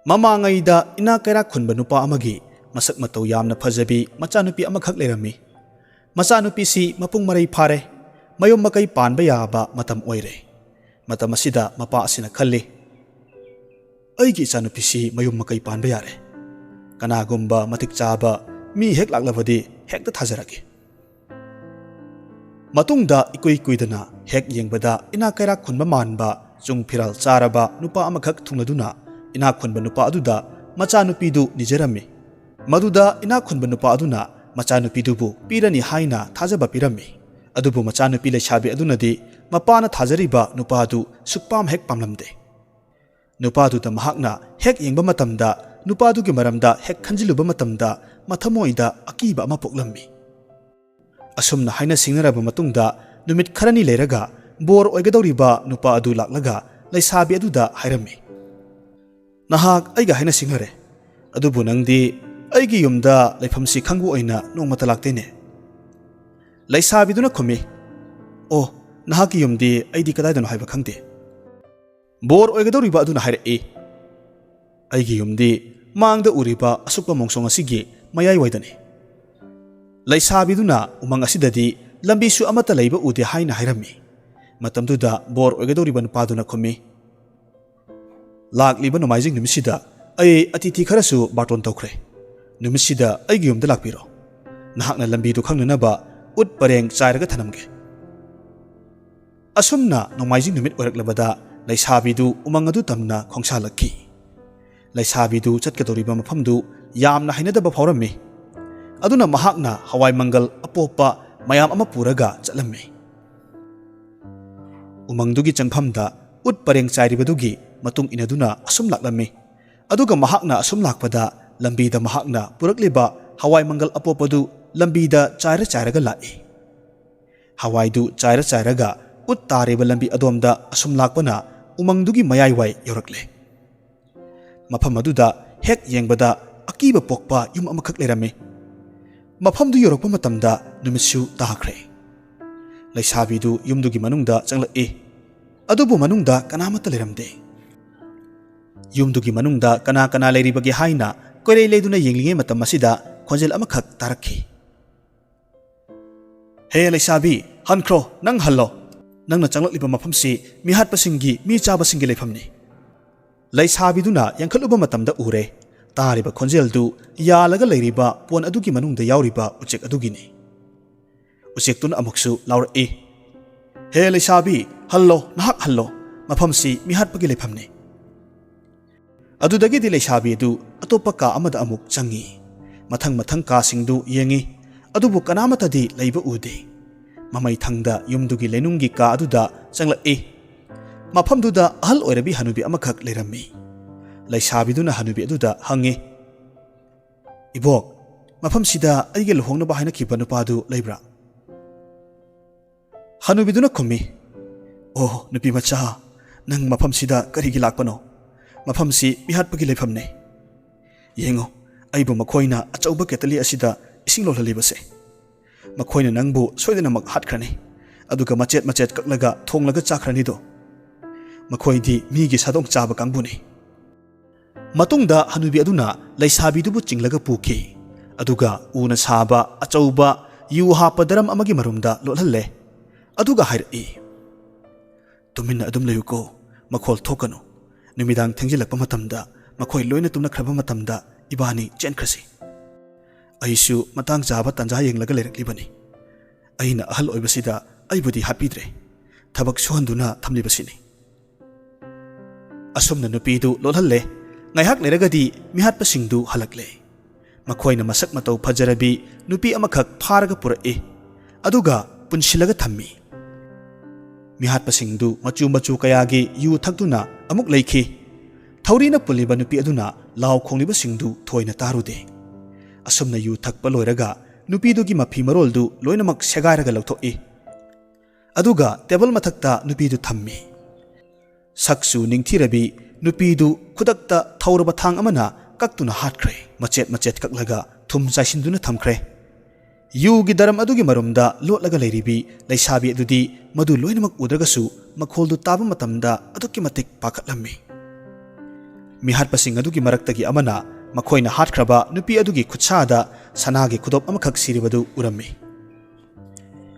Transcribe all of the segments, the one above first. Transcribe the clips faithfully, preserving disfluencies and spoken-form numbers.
ꯃꯃꯥꯡꯉꯩꯗ ꯏꯅꯥꯛ ꯀꯩꯔꯥꯛ ꯈꯨꯟꯕ ꯅꯨꯄꯥ ꯑꯃꯒꯤ ꯃꯁꯛ ꯃꯇꯧ ꯌꯥꯝꯅ ꯐꯖꯕꯤ ꯃꯆꯥꯅꯨꯄꯤ ꯑꯃꯈꯛ ꯂꯩꯔꯝꯃꯤ꯫ ꯃꯆꯥꯅꯨꯄꯤꯁꯤ ꯃꯄꯨꯡ ꯃꯔꯩ ꯐꯥꯔꯦ, ꯃꯌꯨꯝ ꯃꯀꯩ ꯄꯥꯟꯕ ꯌꯥꯕ ꯃꯇꯝ ꯑꯣꯏꯔꯦ꯫ ꯃꯇꯝ ꯑꯁꯤꯗ ꯃꯄꯥ ꯑꯁꯤꯅ ꯈꯜꯂꯤ, "ꯑꯩꯒꯤ ꯏꯆꯥꯅꯨꯄꯤꯁꯤ ꯃꯌꯨꯝ ꯃꯀꯩ ꯄꯥꯟꯕ ꯌꯥꯔꯦ꯫ ꯀꯅꯥꯒꯨꯝꯕ ꯃꯇꯤꯛ ꯆꯥꯕ ꯃꯤ ꯍꯦꯛ ꯂꯥꯛꯂꯕꯗꯤ ꯍꯦꯛꯇ ꯊꯥꯖꯔꯒꯦ"꯫ ꯃꯇꯨꯡꯗ ꯏꯀꯨꯏ ꯀꯨꯏꯗꯅ ꯍꯦꯛ ꯌꯦꯡꯕꯗ ꯏꯅꯥꯛ ꯀꯩꯔꯥꯛ ꯈꯨꯟꯕ ꯃꯥꯟꯕ, ꯆꯨꯡ ꯐꯤꯔꯥꯜ ꯆꯥꯔꯕ ꯅꯨꯄꯥ ꯑꯃꯈꯛ ꯊꯨꯡꯂꯗꯨꯅ ꯏꯅꯥꯛ ꯈꯨꯟꯕ ꯅꯨꯄꯥ ꯑꯗꯨꯗ ꯃꯆꯥꯅꯨꯄꯤꯗꯨ ꯅꯤꯖꯔꯝꯃꯤ꯫ ꯃꯗꯨꯗ ꯏꯅꯥꯛ ꯈꯨꯟꯕ ꯅꯨꯄꯥ ꯑꯗꯨꯅ ꯃꯆꯥꯅꯨꯄꯤꯗꯨꯕꯨ ꯄꯤꯔꯅꯤ ꯍꯥꯏꯅ ꯊꯥꯖꯕ ꯄꯤꯔꯝꯃꯤ꯫ ꯑꯗꯨꯕꯨ ꯃꯆꯥꯅꯨꯄꯤ ꯂꯩꯁꯥꯕꯤ ꯑꯗꯨꯅꯗꯤ ꯃꯄꯥꯅ ꯊꯥꯖꯔꯤꯕ ꯅꯨꯄꯥꯗꯨ ꯁꯨꯛꯄꯥꯝ ꯍꯦꯛ ꯄꯥꯝꯂꯝꯗꯦ꯫ ꯅꯨꯄꯥꯗꯨꯗ ꯃꯍꯥꯛꯅ ꯍꯦꯛ ꯌꯦꯡꯕ ꯃꯇꯝꯗ, ꯅꯨꯄꯥꯗꯨꯒꯤ ꯃꯔꯝꯗ ꯍꯦꯛ ꯈꯟꯖꯤꯜꯂꯨꯕ ꯃꯇꯝꯗ, ꯃꯊꯃꯣꯏꯗ ꯑꯀꯤꯕ ꯑꯃ ꯄꯣꯛꯂꯝꯃꯤ꯫ ꯑꯁꯨꯝꯅ ꯍꯥꯏꯅ ꯁꯤꯡꯅꯔꯕ ꯃꯇꯨꯡꯗ, ꯅꯨꯃꯤꯠ ꯈꯔꯅꯤ ꯂꯩꯔꯒ ꯕꯣꯔ ꯑꯣꯏꯒꯗꯧꯔꯤꯕ ꯅꯨꯄꯥ ꯑꯗꯨ ꯂꯥꯛꯂꯒ ꯂꯩꯁꯥꯕꯤ ꯑꯗꯨꯗ ꯍꯥꯏꯔꯝꯃꯤ, "ꯅꯍꯥꯛ ꯑꯩꯒ ꯍꯥꯏꯅ ꯁꯤꯡꯅꯔꯦ, ꯑꯗꯨꯕꯨ ꯅꯪꯗꯤ ꯑꯩꯒꯤ ꯌꯨꯝꯗ ꯂꯩꯐꯝꯁꯤ ꯈꯪꯕ ꯑꯣꯏꯅ ꯅꯣꯡꯃꯇ ꯂꯥꯛꯇꯦꯅꯦ?" ꯂꯩꯁꯥꯕꯤꯗꯨꯅ ꯈꯨꯝꯃꯤ, "ꯑꯣ, ꯅꯍꯥꯛꯀꯤ ꯌꯨꯝꯗꯤ ꯑꯩꯗꯤ ꯀꯗꯥꯏꯗꯅꯣ ꯍꯥꯏꯕ ꯈꯪꯗꯦ"꯫ ꯕꯣꯔ ꯑꯣꯏꯒꯗꯧꯔꯤꯕ ꯑꯗꯨꯅ ꯍꯥꯏꯔꯛꯏ, "ꯑꯩꯒꯤ ꯌꯨꯝꯗꯤ ꯃꯥꯡꯗ ꯎꯔꯤꯕ ꯑꯁꯨꯛꯄ ꯃꯣꯡꯁꯣꯡ ꯑꯁꯤꯒꯤ ꯃꯌꯥꯏꯋꯥꯏꯗꯅꯤ꯫ ꯂꯩꯁꯥꯕꯤꯗꯨꯅ ꯎꯃꯪ ꯑꯁꯤꯗꯗꯤ ꯂꯝꯕꯤꯁꯨ ꯑꯃꯠꯇ ꯂꯩꯕ ꯎꯗꯦ" ꯍꯥꯏꯅ ꯍꯥꯏꯔꯝꯃꯤ꯫ ꯃꯇꯝꯗꯨꯗ ꯕꯣꯔ ꯑꯣꯏꯒꯗꯧꯔꯤꯕ ꯅꯨꯄꯥꯗꯨꯅ ꯈꯨꯝꯃꯤ, "ꯂꯥꯛꯂꯤꯕ ꯅꯣꯡꯃꯥꯏꯖꯤꯡ ꯅꯨꯃꯤꯠꯁꯤꯗ ꯑꯩ ꯑꯇꯤꯊꯤ ꯈꯔꯁꯨ ꯕꯥꯔꯇꯣꯟ ꯇꯧꯈ꯭ꯔꯦ꯫ ꯅꯨꯃꯤꯠꯁꯤꯗ ꯑꯩꯒꯤ ꯌꯨꯝꯗ ꯂꯥꯛꯄꯤꯔꯣ꯫ ꯅꯍꯥꯛꯅ ꯂꯝꯕꯤꯗꯨ ꯈꯪꯅꯅꯕ ꯎꯠ ꯄꯔꯦꯡ ꯆꯥꯏꯔꯒ ꯊꯅꯝꯒꯦ"꯫ ꯑꯁꯨꯝꯅ ꯅꯣꯡꯃꯥꯏꯖꯤꯡ ꯅꯨꯃꯤꯠ ꯑꯣꯏꯔꯛꯂꯕꯗ ꯂꯩꯁꯥꯕꯤꯗꯨ ꯎꯃꯪ ꯑꯗꯨ ꯇꯝꯅ ꯈꯣꯡꯁꯥꯜꯂꯛꯈꯤ꯫ ꯂꯩꯁꯥꯕꯤꯗꯨ ꯆꯠꯀꯗꯧꯔꯤꯕ ꯃꯐꯝꯗꯨ ꯌꯥꯝꯅ ꯍꯩꯅꯗꯕ ꯐꯥꯎꯔꯝꯃꯤ꯫ ꯑꯗꯨꯅ ꯃꯍꯥꯛꯅ ꯍꯋꯥꯏ ꯃꯪꯒꯜ ꯑꯄꯣꯞꯄ ꯃꯌꯥꯝ ꯑꯃ ꯄꯨꯔꯒ ꯆꯠꯂꯝꯃꯤ꯫ ꯎꯃꯪꯗꯨꯒꯤ ꯆꯪꯐꯝꯗ ꯎꯠ ꯄꯔꯦꯡ ꯆꯥꯏꯔꯤꯕꯗꯨꯒꯤ ꯃꯇꯨꯡ ꯏꯟꯅꯗꯨꯅ ꯑꯁꯨꯝ ꯂꯥꯛꯂꯝꯃꯤ꯫ ꯑꯗꯨꯒ ꯃꯍꯥꯛꯅ ꯑꯁꯨꯝ ꯂꯥꯛꯄꯗ, ꯂꯝꯕꯤꯗ ꯃꯍꯥꯛꯅ ꯄꯨꯔꯛꯂꯤꯕ ꯍꯋꯥꯏ ꯃꯪꯒꯜ ꯑꯄꯣꯞꯄꯗꯨ ꯂꯝꯕꯤꯗ ꯆꯥꯏꯔ ꯆꯥꯏꯔꯒ ꯂꯥꯛꯏ꯫ ꯍꯋꯥꯏꯗꯨ ꯆꯥꯏꯔ ꯆꯥꯏꯔꯒ ꯎꯠ ꯇꯥꯔꯤꯕ ꯂꯝꯕꯤ ꯑꯗꯣꯝꯗ ꯑꯁꯨꯝ ꯂꯥꯛꯄꯅ ꯎꯃꯪꯗꯨꯒꯤ ꯃꯌꯥꯏꯋꯥꯏ ꯌꯧꯔꯛꯂꯦ꯫ ꯃꯐꯝ ꯑꯗꯨꯗ ꯍꯦꯛ ꯌꯦꯡꯕꯗ ꯑꯀꯤꯕ ꯄꯣꯛꯄ ꯌꯨꯝ ꯑꯃꯈꯛ ꯂꯩꯔꯝꯃꯤ꯫ ꯃꯐꯝꯗꯨ ꯌꯧꯔꯛꯄ ꯃꯇꯝꯗ ꯅꯨꯃꯤꯠꯁꯨ ꯇꯥꯈ꯭ꯔꯦ꯫ ꯂꯩꯁꯥꯕꯤꯗꯨ ꯌꯨꯝꯗꯨꯒꯤ ꯃꯅꯨꯡꯗ ꯆꯪꯂꯛꯏ, ꯑꯗꯨꯕꯨ ꯃꯅꯨꯡꯗ ꯀꯅꯥꯃꯠꯇ ꯂꯩꯔꯝꯗꯦ꯫ ꯌꯨꯝꯗꯨꯒꯤ ꯃꯅꯨꯡꯗ ꯀꯅꯥ ꯀꯅꯥ ꯂꯩꯔꯤꯕꯒꯦ ꯍꯥꯏꯅ ꯀꯣꯏꯔꯩ ꯂꯩꯗꯨꯅ ꯌꯦꯡꯂꯤꯉꯩ ꯃꯇꯝ ꯑꯁꯤꯗ ꯈꯣꯟꯖꯦꯜ ꯑꯃꯈꯛ ꯇꯥꯔꯛꯈꯤ꯫ "ꯍꯦ ꯂꯩꯁꯥꯕꯤ, ꯍꯟꯈ꯭ꯔꯣ, ꯅꯪ ꯍꯜꯂꯣ꯫ ꯅꯪꯅ ꯆꯪꯂꯛꯂꯤꯕ ꯃꯐꯝꯁꯤ ꯃꯤꯍꯥꯠꯄꯁꯤꯡꯒꯤ, ꯃꯤ ꯆꯥꯕꯁꯤꯡꯒꯤ ꯂꯩꯐꯝꯅꯤ꯫" ꯂꯩꯁꯥꯕꯤꯗꯨꯅ ꯌꯦꯡꯈꯠꯂꯨꯕ ꯃꯇꯝꯗ ꯎꯔꯦ, ꯇꯥꯔꯤꯕ ꯈꯣꯟꯖꯦꯜꯗꯨ ꯌꯥꯜꯂꯒ ꯂꯩꯔꯤꯕ ꯄꯣꯟ ꯑꯗꯨꯒꯤ ꯃꯅꯨꯡꯗ ꯌꯥꯎꯔꯤꯕ ꯎꯆꯦꯛ ꯑꯗꯨꯒꯤꯅꯤ꯫ ꯎꯆꯦꯛꯇꯨꯅ ꯑꯃꯨꯛꯁꯨ ꯂꯥꯎꯔꯛꯏ, "ꯍꯦ ꯂꯩꯁꯥꯕꯤ, ꯍꯜꯂꯣ, ꯅꯍꯥꯛ ꯍꯜꯂꯣ, ꯃꯐꯝꯁꯤ ꯃꯤꯍꯥꯠꯄꯒꯤ ꯂꯩꯐꯝꯅꯤ꯫" ꯑꯗꯨꯗꯒꯤꯗꯤ ꯂꯩꯁꯥꯕꯤ ꯑꯗꯨ ꯑꯇꯣꯞꯄ ꯀꯥ ꯑꯃꯗ ꯑꯃꯨꯛ ꯆꯪꯉꯤ꯫ ꯃꯊꯪ ꯃꯊꯪ ꯀꯥꯁꯤꯡꯗꯨ ꯌꯦꯡꯉꯤ, ꯑꯗꯨꯕꯨ ꯀꯅꯥꯃꯠꯇꯗꯤ ꯂꯩꯕ ꯎꯗꯦ꯫ ꯃꯃꯩ ꯊꯪꯗ ꯌꯨꯝꯗꯨꯒꯤ ꯂꯩꯅꯨꯡꯒꯤ ꯀꯥ ꯑꯗꯨꯗ ꯆꯪꯂꯛꯏ꯫ ꯃꯐꯝꯗꯨꯗ ꯑꯍꯜ ꯑꯣꯏꯔꯕꯤ ꯍꯅꯨꯕꯤ ꯑꯃꯈꯛ ꯂꯩꯔꯝꯃꯤ꯫ ꯂꯩꯁꯥꯕꯤꯗꯨꯅ ꯍꯅꯨꯕꯤ ꯑꯗꯨꯗ ꯍꯪꯉꯤ, "ꯏꯕꯣꯛ, ꯃꯐꯝꯁꯤꯗ ꯑꯩꯒ ꯂꯨꯍꯣꯡꯅꯕ ꯍꯥꯏꯅꯈꯤꯕ ꯅꯨꯄꯥꯗꯨ ꯂꯩꯕ꯭ꯔꯥ?" ꯍꯅꯨꯕꯤꯗꯨꯅ ꯈꯨꯝꯃꯤ, "ꯑꯣ, ꯅꯨꯄꯤ ꯃꯆꯥ, ꯅꯪ ꯃꯐꯝꯁꯤꯗ ꯀꯔꯤꯒꯤ ꯂꯥꯛꯄꯅꯣ? ꯃꯐꯝꯁꯤ ꯃꯤꯍꯥꯠꯄꯒꯤ ꯂꯩꯐꯝꯅꯤ꯫ ꯌꯦꯡꯉꯨ, ꯑꯩꯕꯨ ꯃꯈꯣꯏꯅ ꯑꯆꯧꯕ ꯀꯦꯇꯂꯤ ꯑꯁꯤꯗ ꯏꯁꯤꯡ ꯂꯣꯜꯍꯜꯂꯤꯕꯁꯦ꯫ ꯃꯈꯣꯏꯅ ꯅꯪꯕꯨ ꯁꯣꯏꯗꯅꯃꯛ ꯍꯥꯠꯈ꯭ꯔꯅꯤ, ꯑꯗꯨꯒ ꯃꯆꯦꯠ ꯃꯆꯦꯠ ꯀꯛꯂꯒ ꯊꯣꯡꯂꯒ ꯆꯥꯈ꯭ꯔꯅꯤꯗꯣ꯫ ꯃꯈꯣꯏꯗꯤ ꯃꯤꯒꯤ ꯁꯥꯗꯣꯡ ꯆꯥꯕ ꯀꯥꯡꯕꯨꯅꯤ꯫" ꯃꯇꯨꯡꯗ ꯍꯅꯨꯕꯤ ꯑꯗꯨꯅ ꯂꯩꯁꯥꯕꯤꯗꯨꯕꯨ ꯆꯤꯡꯂꯒ ꯄꯨꯈꯤ, ꯑꯗꯨꯒ ꯎꯅ ꯁꯥꯕ ꯑꯆꯧꯕ ꯌꯨ ꯍꯥꯞꯄ ꯗꯔꯝ ꯑꯃꯒꯤ ꯃꯔꯨꯝꯗ ꯂꯣꯠꯍꯜꯂꯦ, ꯑꯗꯨꯒ ꯍꯥꯏꯔꯛꯏ, "ꯇꯨꯃꯤꯟꯅ ꯑꯗꯨꯝ ꯂꯩꯌꯨꯀꯣ, ꯃꯈꯣꯜ ꯊꯣꯛꯀꯅꯨ꯫ ꯅꯨꯃꯤꯗꯥꯡ ꯊꯦꯡꯖꯤꯜꯂꯛꯄ ꯃꯇꯝꯗ, ꯃꯈꯣꯏ ꯂꯣꯏꯅ ꯇꯨꯝꯅꯈ꯭ꯔꯕ ꯃꯇꯝꯗ ꯏꯕꯥꯅꯤ ꯆꯦꯟꯈ꯭ꯔꯁꯤ꯫ ꯑꯩꯁꯨ ꯃꯇꯥꯡ ꯆꯥꯕ ꯇꯥꯟꯖꯥ ꯌꯦꯡꯂꯒ ꯂꯩꯔꯛꯂꯤꯕꯅꯤ꯫ ꯑꯩꯅ ꯑꯍꯜ ꯑꯣꯏꯕꯁꯤꯗ ꯑꯩꯕꯨꯗꯤ ꯍꯥꯠꯄꯤꯗ꯭ꯔꯦ, ꯊꯕꯛ ꯁꯨꯍꯟꯗꯨꯅ ꯊꯝꯂꯤꯕꯁꯤꯅꯤ꯫" ꯑꯁꯨꯝꯅ ꯅꯨꯄꯤꯗꯨ ꯂꯣꯠꯍꯜꯂꯦ꯫ ꯉꯥꯏꯍꯥꯛ ꯂꯩꯔꯒꯗꯤ ꯃꯤꯍꯥꯠꯄꯁꯤꯡꯗꯨ ꯍꯜꯂꯛꯂꯦ꯫ ꯃꯈꯣꯏꯅ ꯃꯁꯛ ꯃꯇꯧ ꯐꯖꯔꯕꯤ ꯅꯨꯄꯤ ꯑꯃꯈꯛ ꯐꯥꯔꯒ ꯄꯨꯔꯛꯏ, ꯑꯗꯨꯒ ꯄꯨꯟꯁꯤꯜꯂꯒ ꯊꯝꯃꯤ꯫ ꯃꯤꯍꯥꯠꯄꯁꯤꯡꯗꯨ ꯃꯆꯨ ꯃꯆꯨ ꯀꯌꯥꯒꯤ ꯌꯨ ꯊꯛꯇꯨꯅ ꯑꯃꯨꯛ ꯂꯩꯈꯤ꯫ ꯊꯧꯔꯤꯅ ꯄꯨꯜꯂꯤꯕ ꯅꯨꯄꯤ ꯑꯗꯨꯅ ꯂꯥꯎ ꯈꯣꯡꯂꯤꯕꯁꯤꯡꯗꯨ ꯊꯣꯏꯅ ꯇꯥꯔꯨꯗꯦ꯫ ꯑꯁꯨꯝꯅ ꯌꯨ ꯊꯛꯄ ꯂꯣꯏꯔꯒ ꯅꯨꯄꯤꯗꯨꯒꯤ ꯃꯐꯤ ꯃꯔꯣꯜꯗꯨ ꯂꯣꯏꯅꯃꯛ ꯁꯦꯒꯥꯏꯔꯒ ꯂꯧꯊꯣꯛꯏ꯫ ꯑꯗꯨꯒ ꯇꯦꯕꯜ ꯃꯊꯛꯇ ꯅꯨꯄꯤꯗꯨ ꯊꯝꯃꯤ꯫ ꯁꯛꯁꯨ ꯅꯤꯡꯊꯤꯔꯕꯤ ꯅꯨꯄꯤꯗꯨ ꯈꯨꯗꯛꯇ ꯊꯧꯔꯕ ꯊꯥꯡ ꯑꯃꯅ ꯀꯛꯇꯨꯅ ꯍꯥꯠꯈ꯭ꯔꯦ꯫ ꯃꯆꯦꯠ ꯃꯆꯦꯠ ꯀꯛꯂꯒ ꯊꯨꯝ ꯆꯥꯏꯁꯤꯟꯗꯨꯅ ꯊꯝꯈ꯭ꯔꯦ꯫ ꯌꯨꯒꯤ ꯗꯔꯝ ꯑꯗꯨꯒꯤ ꯃꯔꯨꯝꯗ ꯂꯣꯠꯂꯒ ꯂꯩꯔꯤꯕꯤ ꯂꯩꯁꯥꯕꯤ ꯑꯗꯨꯗꯤ ꯃꯗꯨ ꯂꯣꯏꯅꯃꯛ ꯎꯗ꯭ꯔꯒꯁꯨ ꯃꯈꯣꯜꯗꯨ ꯇꯥꯕ ꯃꯇꯝꯗ ꯑꯗꯨꯛꯀꯤ ꯃꯇꯤꯛ ꯄꯥꯈꯠꯂꯝꯃꯤ꯫ ꯃꯤꯍꯥꯠꯄꯁꯤꯡ ꯑꯗꯨꯒꯤ ꯃꯔꯛꯇꯒꯤ ꯑꯃꯅ ꯃꯈꯣꯏꯅ ꯍꯥꯠꯈ꯭ꯔꯕ ꯅꯨꯄꯤ ꯑꯗꯨꯒꯤ ꯈꯨꯠꯁꯥꯗ ꯁꯅꯥꯒꯤ ꯈꯨꯗꯣꯞ ꯑꯃꯈꯛ ꯁꯤꯔꯤꯕꯗꯨ ꯎꯔꯝꯃꯤ꯫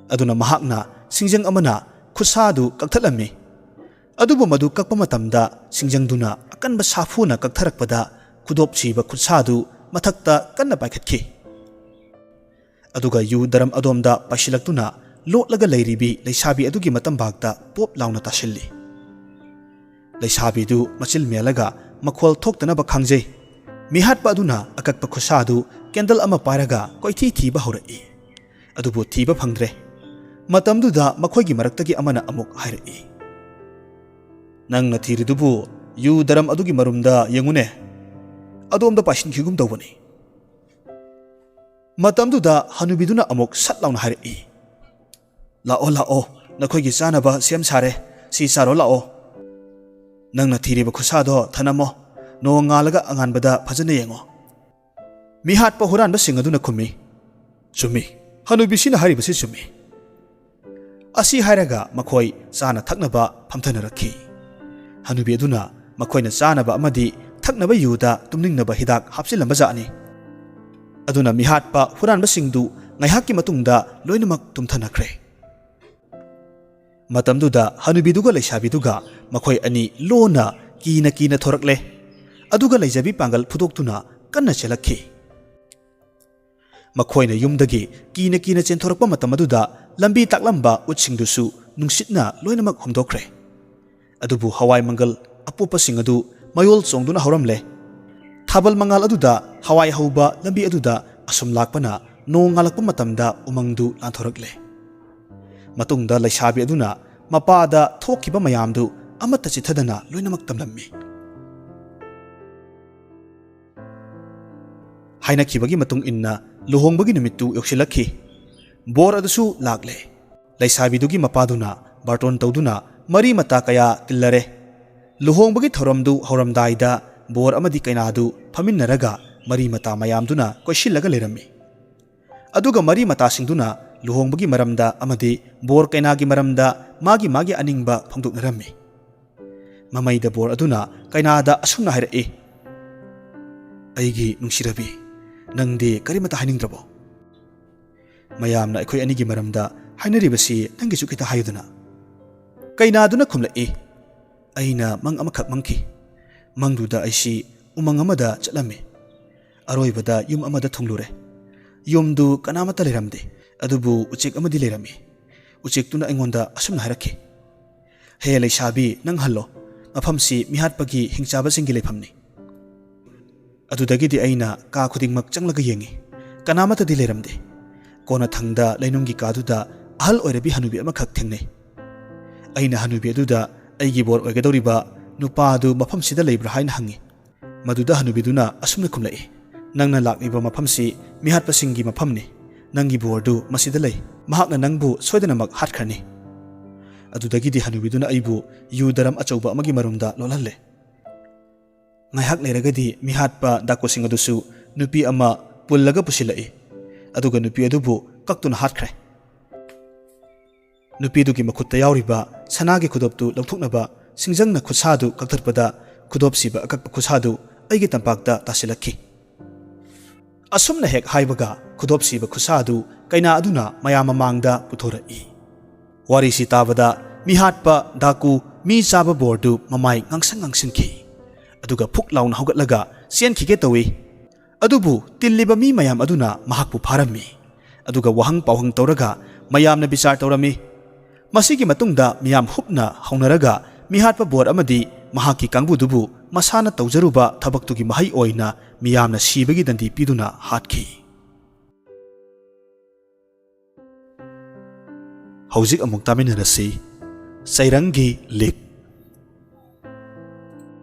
ꯑꯗꯨꯅ ꯃꯍꯥꯛꯅ ꯁꯤꯡꯖꯪ ꯑꯃꯅ ꯈꯨꯠꯁꯥ ꯑꯗꯨ ꯀꯛꯊꯠꯂꯝꯃꯤ꯫ ꯑꯗꯨꯕꯨ ꯃꯗꯨ ꯀꯛꯄ ꯃꯇꯝꯗ ꯁꯤꯡꯖꯪꯗꯨꯅ ꯑꯀꯟꯕ ꯁꯥꯐꯨꯅ ꯀꯛꯊꯔꯛꯄꯗ ꯈꯨꯗꯣꯞ ꯁꯤꯕ ꯈꯨꯠꯁꯥ ꯑꯗꯨ ꯃꯊꯛꯇ ꯀꯟꯅ ꯄꯥꯏꯈꯠꯈꯤ꯫ ꯑꯗꯨꯒ ꯌꯨ ꯗꯔꯝ ꯑꯗꯣꯝꯗ ꯄꯥꯏꯁꯤꯜꯂꯛꯇꯨꯅ ꯂꯣꯠꯂꯒ ꯂꯩꯔꯤꯕꯤ ꯂꯩꯁꯥꯕꯤ ꯑꯗꯨꯒꯤ ꯃꯇꯝꯕꯥꯛꯇ ꯄꯣꯞ ꯂꯥꯎꯅ ꯇꯥꯁꯤꯜꯂꯤ꯫ ꯂꯩꯁꯥꯕꯤꯗꯨ ꯃꯆꯤꯜ ꯃꯦꯜꯂꯒ ꯃꯈꯣꯜ ꯊꯣꯛꯇꯅꯕ ꯈꯥꯡꯖꯩ꯫ ꯃꯤꯍꯥꯠꯄ ꯑꯗꯨꯅ ꯑꯀꯛꯄ ꯈꯨꯠꯁꯥꯗꯨ ꯀꯦꯟꯗꯜ ꯑꯃ ꯄꯥꯏꯔꯒ ꯀꯣꯏꯊꯤ ꯊꯤꯕ ꯍꯧꯔꯛꯏ꯫ ꯑꯗꯨꯕꯨ ꯊꯤꯕ ꯐꯪꯗ꯭ꯔꯦ꯫ ꯃꯇꯝꯗꯨꯗ ꯃꯈꯣꯏꯒꯤ ꯃꯔꯛꯇꯒꯤ ꯑꯃꯅ ꯑꯃꯨꯛ ꯍꯥꯏꯔꯛꯏ, "ꯅꯪꯅ ꯊꯤꯔꯤꯗꯨꯕꯨ ꯌꯨ ꯗꯔꯝ ꯑꯗꯨꯒꯤ ꯃꯔꯨꯝꯗ ꯌꯦꯡꯉꯨꯅꯦ꯫ ꯑꯗꯣꯝꯗ ꯄꯥꯏꯁꯤꯟꯈꯤꯒꯨꯝ ꯇꯧꯕꯅꯤ꯫" ꯃꯇꯝꯗꯨꯗ ꯍꯅꯨꯕꯤꯗꯨꯅ ꯑꯃꯨꯛ ꯁꯠ ꯂꯥꯎꯅ ꯍꯥꯏꯔꯛꯏ, "ꯂꯥꯛꯑꯣ, ꯂꯥꯛꯑꯣ, ꯅꯈꯣꯏꯒꯤ ꯆꯥꯅꯕ ꯁꯦꯝ ꯁꯥꯔꯦ, ꯁꯤ ꯆꯥꯔꯣ ꯂꯥꯛꯑꯣ꯫ ꯅꯪꯅ ꯊꯤꯔꯤꯕ ꯈꯨꯠꯁꯥꯗꯣ ꯊꯅꯝꯃꯣ, ꯅꯣꯡ ꯉꯥꯜꯂꯒ ꯑꯉꯥꯟꯕꯗ ꯐꯖꯅ ꯌꯦꯡꯉꯣ꯫" ꯃꯤꯍꯥꯠꯄ ꯍꯨꯔꯥꯟꯕꯁꯤꯡ ꯑꯗꯨꯅ ꯈꯨꯝꯃꯤ, "ꯆꯨꯝꯃꯤ, ꯍꯅꯨꯕꯤꯁꯤꯅ ꯍꯥꯏꯔꯤꯕꯁꯤ ꯆꯨꯝꯃꯤ꯫" ꯑꯁꯤ ꯍꯥꯏꯔꯒ ꯃꯈꯣꯏ ꯆꯥꯅ ꯊꯛꯅꯕ ꯐꯝꯊꯅꯔꯛꯈꯤ꯫ ꯍꯅꯨꯕꯤ ꯑꯗꯨꯅ ꯃꯈꯣꯏꯅ ꯆꯥꯅꯕ ꯑꯃꯗꯤ ꯊꯛꯅꯕ ꯌꯨꯗ ꯇꯨꯝꯅꯤꯡꯅꯕ ꯍꯤꯗꯥꯛ ꯍꯥꯞꯆꯤꯜꯂꯝꯕ ꯖꯥꯠꯅꯤ꯫ ꯑꯗꯨꯅ ꯃꯤꯍꯥꯠꯄ ꯍꯨꯔꯥꯟꯕꯁꯤꯡꯗꯨ ꯉꯥꯏꯍꯥꯛꯀꯤ ꯃꯇꯨꯡꯗ ꯂꯣꯏꯅꯃꯛ ꯇꯨꯝꯊꯅꯈ꯭ꯔꯦ꯫ ꯃꯇꯝꯗꯨꯗ ꯍꯅꯨꯕꯤꯗꯨꯒ ꯂꯩꯁꯥꯕꯤꯗꯨꯒ ꯃꯈꯣꯏ ꯑꯅꯤ ꯂꯣꯟꯅ ꯀꯤꯅ ꯀꯤꯅ ꯊꯣꯔꯛꯂꯦ꯫ ꯑꯗꯨꯒ ꯂꯩꯖꯕꯤ ꯄꯥꯡꯒꯜ ꯐꯨꯗꯣꯛꯇꯨꯅ ꯀꯟꯅ ꯆꯦꯜꯂꯛꯈꯤ꯫ ꯃꯈꯣꯏꯅ ꯌꯨꯝꯗꯒꯤ ꯀꯤꯅ ꯀꯤꯅ ꯆꯦꯟꯊꯣꯔꯛꯄ ꯃꯇꯝ ꯑꯗꯨꯗ ꯂꯝꯕꯤ ꯇꯥꯛꯂꯝꯕ ꯎꯠꯁꯤꯡꯗꯨꯁꯨ ꯅꯨꯡꯁꯤꯠꯅ ꯂꯣꯏꯅꯃꯛ ꯍꯨꯝꯗꯣꯛꯈ꯭ꯔꯦ꯫ ꯑꯗꯨꯕꯨ ꯍꯋꯥꯏ ꯃꯪꯒꯜ ꯑꯄꯣꯞꯄꯁꯤꯡ ꯑꯗꯨ ꯃꯌꯣꯜ ꯆꯣꯡꯗꯨꯅ ꯍꯧꯔꯝꯂꯦ꯫ ꯊꯥꯕꯜ ꯃꯉꯥꯜ ꯑꯗꯨꯗ ꯍꯋꯥꯏ ꯍꯧꯕ ꯂꯝꯕꯤ ꯑꯗꯨꯗ ꯑꯁꯨꯝ ꯂꯥꯛꯄꯅ ꯅꯣꯡ ꯉꯥꯜꯂꯛꯄ ꯃꯇꯝꯗ ꯎꯃꯪꯗꯨ ꯂꯥꯟꯊꯣꯔꯛꯂꯦ꯫ ꯃꯇꯨꯡꯗ ꯂꯩꯁꯥꯕꯤ ꯑꯗꯨꯅ ꯃꯄꯥꯗ ꯊꯣꯛꯈꯤꯕ ꯃꯌꯥꯝꯗꯨ ꯑꯃꯠꯇ ꯆꯤꯠꯊꯗꯅ ꯂꯣꯏꯅꯃꯛ ꯇꯝꯂꯝꯃꯤ꯫ ꯍꯥꯏꯅꯈꯤꯕꯒꯤ ꯃꯇꯨꯡ ꯏꯟꯅ ꯂꯨꯍꯣꯡꯕꯒꯤ ꯅꯨꯃꯤꯠꯇꯨ ꯌꯧꯁꯤꯜꯂꯛꯈꯤ꯫ ꯕꯣꯔ ꯑꯗꯨꯁꯨ ꯂꯥꯛꯂꯦ꯫ ꯂꯩꯁꯥꯕꯤꯗꯨꯒꯤ ꯃꯄꯥꯗꯨꯅ ꯕꯥꯔꯇꯣꯟ ꯇꯧꯗꯨꯅ ꯃꯔꯤ ꯃꯇꯥ ꯀꯌꯥ ꯇꯤꯜꯂꯔꯦ꯫ ꯂꯨꯍꯣꯡꯕꯒꯤ ꯊꯧꯔꯝꯗꯨ ꯍꯧꯔꯝꯗꯥꯏꯗ ꯕꯣꯔ ꯑꯃꯗꯤ ꯀꯩꯅꯥꯗꯨ ꯐꯝꯃꯤꯟꯅꯔꯒ ꯃꯔꯤ ꯃꯇꯥ ꯃꯌꯥꯝꯗꯨꯅ ꯀꯣꯏꯁꯤꯜꯂꯒ ꯂꯩꯔꯝꯃꯤ꯫ ꯑꯗꯨꯒ ꯃꯔꯤ ꯃꯇꯥꯁꯤꯡꯗꯨꯅ ꯂꯨꯍꯣꯡꯕꯒꯤ ꯃꯔꯝꯗ ꯑꯃꯗꯤ ꯕꯣꯔ ꯀꯩꯅꯥꯒꯤ ꯃꯔꯝꯗ ꯃꯥꯒꯤ ꯃꯥꯒꯤ ꯑꯅꯤꯡꯕ ꯐꯣꯡꯗꯣꯛꯅꯔꯝꯃꯤ꯫ ꯃꯃꯩꯗ ꯕꯣꯔ ꯑꯗꯨꯅ ꯀꯩꯅꯥꯗ ꯑꯁꯨꯝꯅ ꯍꯥꯏꯔꯛꯏ, "ꯑꯩꯒꯤ ꯅꯨꯡꯁꯤꯔꯕꯤ, ꯅꯪꯗꯤ ꯀꯔꯤꯃꯇ ꯍꯥꯏꯅꯤꯡꯗ꯭ꯔꯕꯣ? ꯃꯌꯥꯝꯅ ꯑꯩꯈꯣꯏ ꯑꯅꯤꯒꯤ ꯃꯔꯝꯗ ꯍꯥꯏꯅꯔꯤꯕꯁꯤ ꯅꯪꯒꯤꯁꯨ ꯈꯤꯇ ꯍꯥꯏꯌꯨꯗꯅ?" ꯀꯩꯅꯥꯗꯨꯅ ꯈꯨꯝꯂꯛꯏ, "ꯑꯩꯅ ꯃꯪ ꯑꯃꯈꯛ ꯃꯪꯈꯤ꯫ ꯃꯪꯗꯨꯗ ꯑꯩꯁꯤ ꯎꯃꯪ ꯑꯃꯗ ꯆꯠꯂꯝꯃꯤ꯫ ꯑꯔꯣꯏꯕꯗ ꯌꯨꯝ ꯑꯃꯗ ꯊꯨꯡꯂꯨꯔꯦ꯫ ꯌꯨꯝꯗꯨ ꯀꯅꯥꯃꯠꯇ ꯂꯩꯔꯝꯗꯦ, ꯑꯗꯨꯕꯨ ꯎꯆꯦꯛ ꯑꯃꯗꯤ ꯂꯩꯔꯝꯃꯤ꯫ ꯎꯆꯦꯛꯇꯨꯅ ꯑꯩꯉꯣꯟꯗ ꯑꯁꯨꯝꯅ ꯍꯥꯏꯔꯛꯈꯤ, 'ꯍꯦ ꯂꯩꯁꯥꯕꯤ, ꯅꯪ ꯍꯜꯂꯣ꯫ ꯃꯐꯝꯁꯤ ꯃꯤꯍꯥꯠꯄꯒꯤ ꯍꯤꯡꯆꯥꯕꯁꯤꯡꯒꯤ ꯂꯩꯐꯝꯅꯤ.' ꯑꯗꯨꯗꯒꯤꯗꯤ ꯑꯩꯅ ꯀꯥ ꯈꯨꯗꯤꯡꯃꯛ ꯆꯪꯂꯒ ꯌꯦꯡꯉꯤ꯫ ꯀꯅꯥꯃꯠꯇꯗꯤ ꯂꯩꯔꯝꯗꯦ꯫ ꯀꯣꯟꯅꯊꯪꯗ ꯂꯩꯅꯨꯡꯒꯤ ꯀꯥꯗꯨꯗ ꯑꯍꯜ ꯑꯣꯏꯔꯕꯤ ꯍꯅꯨꯕꯤ ꯑꯃꯈꯛ ꯊꯦꯡꯅꯩ꯫ ꯑꯩꯅ ꯍꯅꯨꯕꯤ ꯑꯗꯨꯗ ꯑꯩꯒꯤ ꯕꯣꯔ ꯑꯣꯏꯒꯗꯧꯔꯤꯕ ꯅꯨꯄꯥ ꯑꯗꯨ ꯃꯐꯝꯁꯤꯗ ꯂꯩꯕ꯭ꯔꯥ ꯍꯥꯏꯅ ꯍꯪꯉꯤ꯫ ꯃꯗꯨꯗ ꯍꯅꯨꯕꯤꯗꯨꯅ ꯑꯁꯨꯝꯅ ꯈꯨꯝꯂꯛꯏ, 'ꯅꯪꯅ ꯂꯥꯛꯂꯤꯕ ꯃꯐꯝꯁꯤ ꯃꯤꯍꯥꯠꯄꯁꯤꯡꯒꯤ ꯃꯐꯝꯅꯤ꯫ ꯅꯪꯒꯤ ꯕꯣꯔꯗꯨ ꯃꯁꯤꯗ ꯂꯩ꯫ ꯃꯍꯥꯛꯅ ꯅꯪꯕꯨ ꯁꯣꯏꯗꯅꯃꯛ ꯍꯥꯠꯈ꯭ꯔꯅꯤ.' ꯑꯗꯨꯗꯒꯤꯗꯤ ꯍꯅꯨꯕꯤꯗꯨꯅ ꯑꯩꯕꯨ ꯌꯨ ꯗꯔꯝ ꯑꯆꯧꯕ ꯑꯃꯒꯤ ꯃꯔꯨꯝꯗ ꯂꯣꯠꯍꯜꯂꯦ꯫ ꯉꯥꯏꯍꯥꯛ ꯂꯩꯔꯒꯗꯤ ꯃꯤꯍꯥꯠꯄ ꯗꯥꯀꯨꯁꯤꯡ ꯑꯗꯨꯁꯨ ꯅꯨꯄꯤ ꯑꯃ ꯄꯨꯜꯂꯒ ꯄꯨꯁꯤꯜꯂꯛꯏ, ꯑꯗꯨꯒ ꯅꯨꯄꯤ ꯑꯗꯨꯕꯨ ꯀꯛꯇꯨꯅ ꯍꯥꯠꯈ꯭ꯔꯦ꯫ ꯅꯨꯄꯤꯗꯨꯒꯤ ꯃꯈꯨꯠꯇ ꯌꯥꯎꯔꯤꯕ ꯁꯅꯥꯒꯤ ꯈꯨꯗꯣꯞꯇꯨ ꯂꯧꯊꯣꯛꯅꯕ ꯁꯤꯡꯖꯪꯅ ꯈꯨꯠꯁꯥꯗꯨ ꯀꯛꯊꯠꯄꯗ, ꯈꯨꯗꯣꯞ ꯁꯤꯕ ꯑꯀꯛꯄ ꯈꯨꯠꯁꯥꯗꯨ ꯑꯩꯒꯤ ꯇꯝꯄꯥꯛꯇ ꯇꯥꯁꯤꯜꯂꯛꯈꯤ꯫ ꯑꯁꯨꯝꯅ ꯍꯦꯛ ꯍꯥꯏꯕꯒ, ꯈꯨꯗꯣꯞ ꯁꯤꯕ ꯈꯨꯠꯁꯥ ꯑꯗꯨ ꯀꯩꯅꯥ ꯑꯗꯨꯅ ꯃꯌꯥꯝ ꯃꯃꯥꯡꯗ ꯄꯨꯊꯣꯔꯛꯏ꯫ ꯋꯥꯔꯤꯁꯤ ꯇꯥꯕꯗ ꯃꯤꯍꯥꯠꯄ ꯗꯥꯀꯨ ꯃꯤ ꯆꯥꯕ ꯕꯣꯔꯗꯨ ꯃꯃꯥꯏ ꯉꯥꯡꯁꯪ ꯉꯥꯡꯁꯤꯟꯈꯤ, ꯑꯗꯨꯒ ꯐꯨꯛ ꯂꯥꯎꯅ ꯍꯧꯒꯠꯂꯒ ꯆꯦꯟꯈꯤꯒꯦ ꯇꯧꯏ꯫ ꯑꯗꯨꯕꯨ ꯇꯤꯜꯂꯤꯕ ꯃꯤ ꯃꯌꯥꯝ ꯑꯗꯨꯅ ꯃꯍꯥꯛꯄꯨ ꯐꯥꯔꯝꯃꯤ, ꯑꯗꯨꯒ ꯋꯥꯍꯪ ꯄꯥꯎꯍꯪ ꯇꯧꯔꯒ ꯃꯌꯥꯝꯅ ꯕꯤꯆꯥꯔ ꯇꯧꯔꯝꯃꯤ꯫ ꯃꯁꯤꯒꯤ ꯃꯇꯨꯡꯗ ꯃꯤꯌꯥꯝ ꯍꯨꯞꯅ ꯍꯧꯅꯔꯒ ꯃꯤꯍꯥꯠꯄ ꯕꯣꯔ ꯑꯃꯗꯤ ꯃꯍꯥꯛꯀꯤ ꯀꯥꯡꯕꯨꯗꯨꯕꯨ ꯃꯁꯥꯅ ꯇꯧꯖꯔꯨꯕ ꯊꯕꯛꯇꯨꯒꯤ ꯃꯍꯩ ꯑꯣꯏꯅ ꯃꯤꯌꯥꯝꯅ ꯁꯤꯕꯒꯤ ꯗꯟꯗꯤ ꯄꯤꯗꯨꯅ ꯍꯥꯠꯈꯤ꯫ ꯍꯧꯖꯤꯛ ꯑꯃꯨꯛ ꯇꯥꯃꯤꯟꯅꯔꯁꯤ꯫ ꯆꯩꯔꯪꯒꯤ ꯂꯤꯛ꯫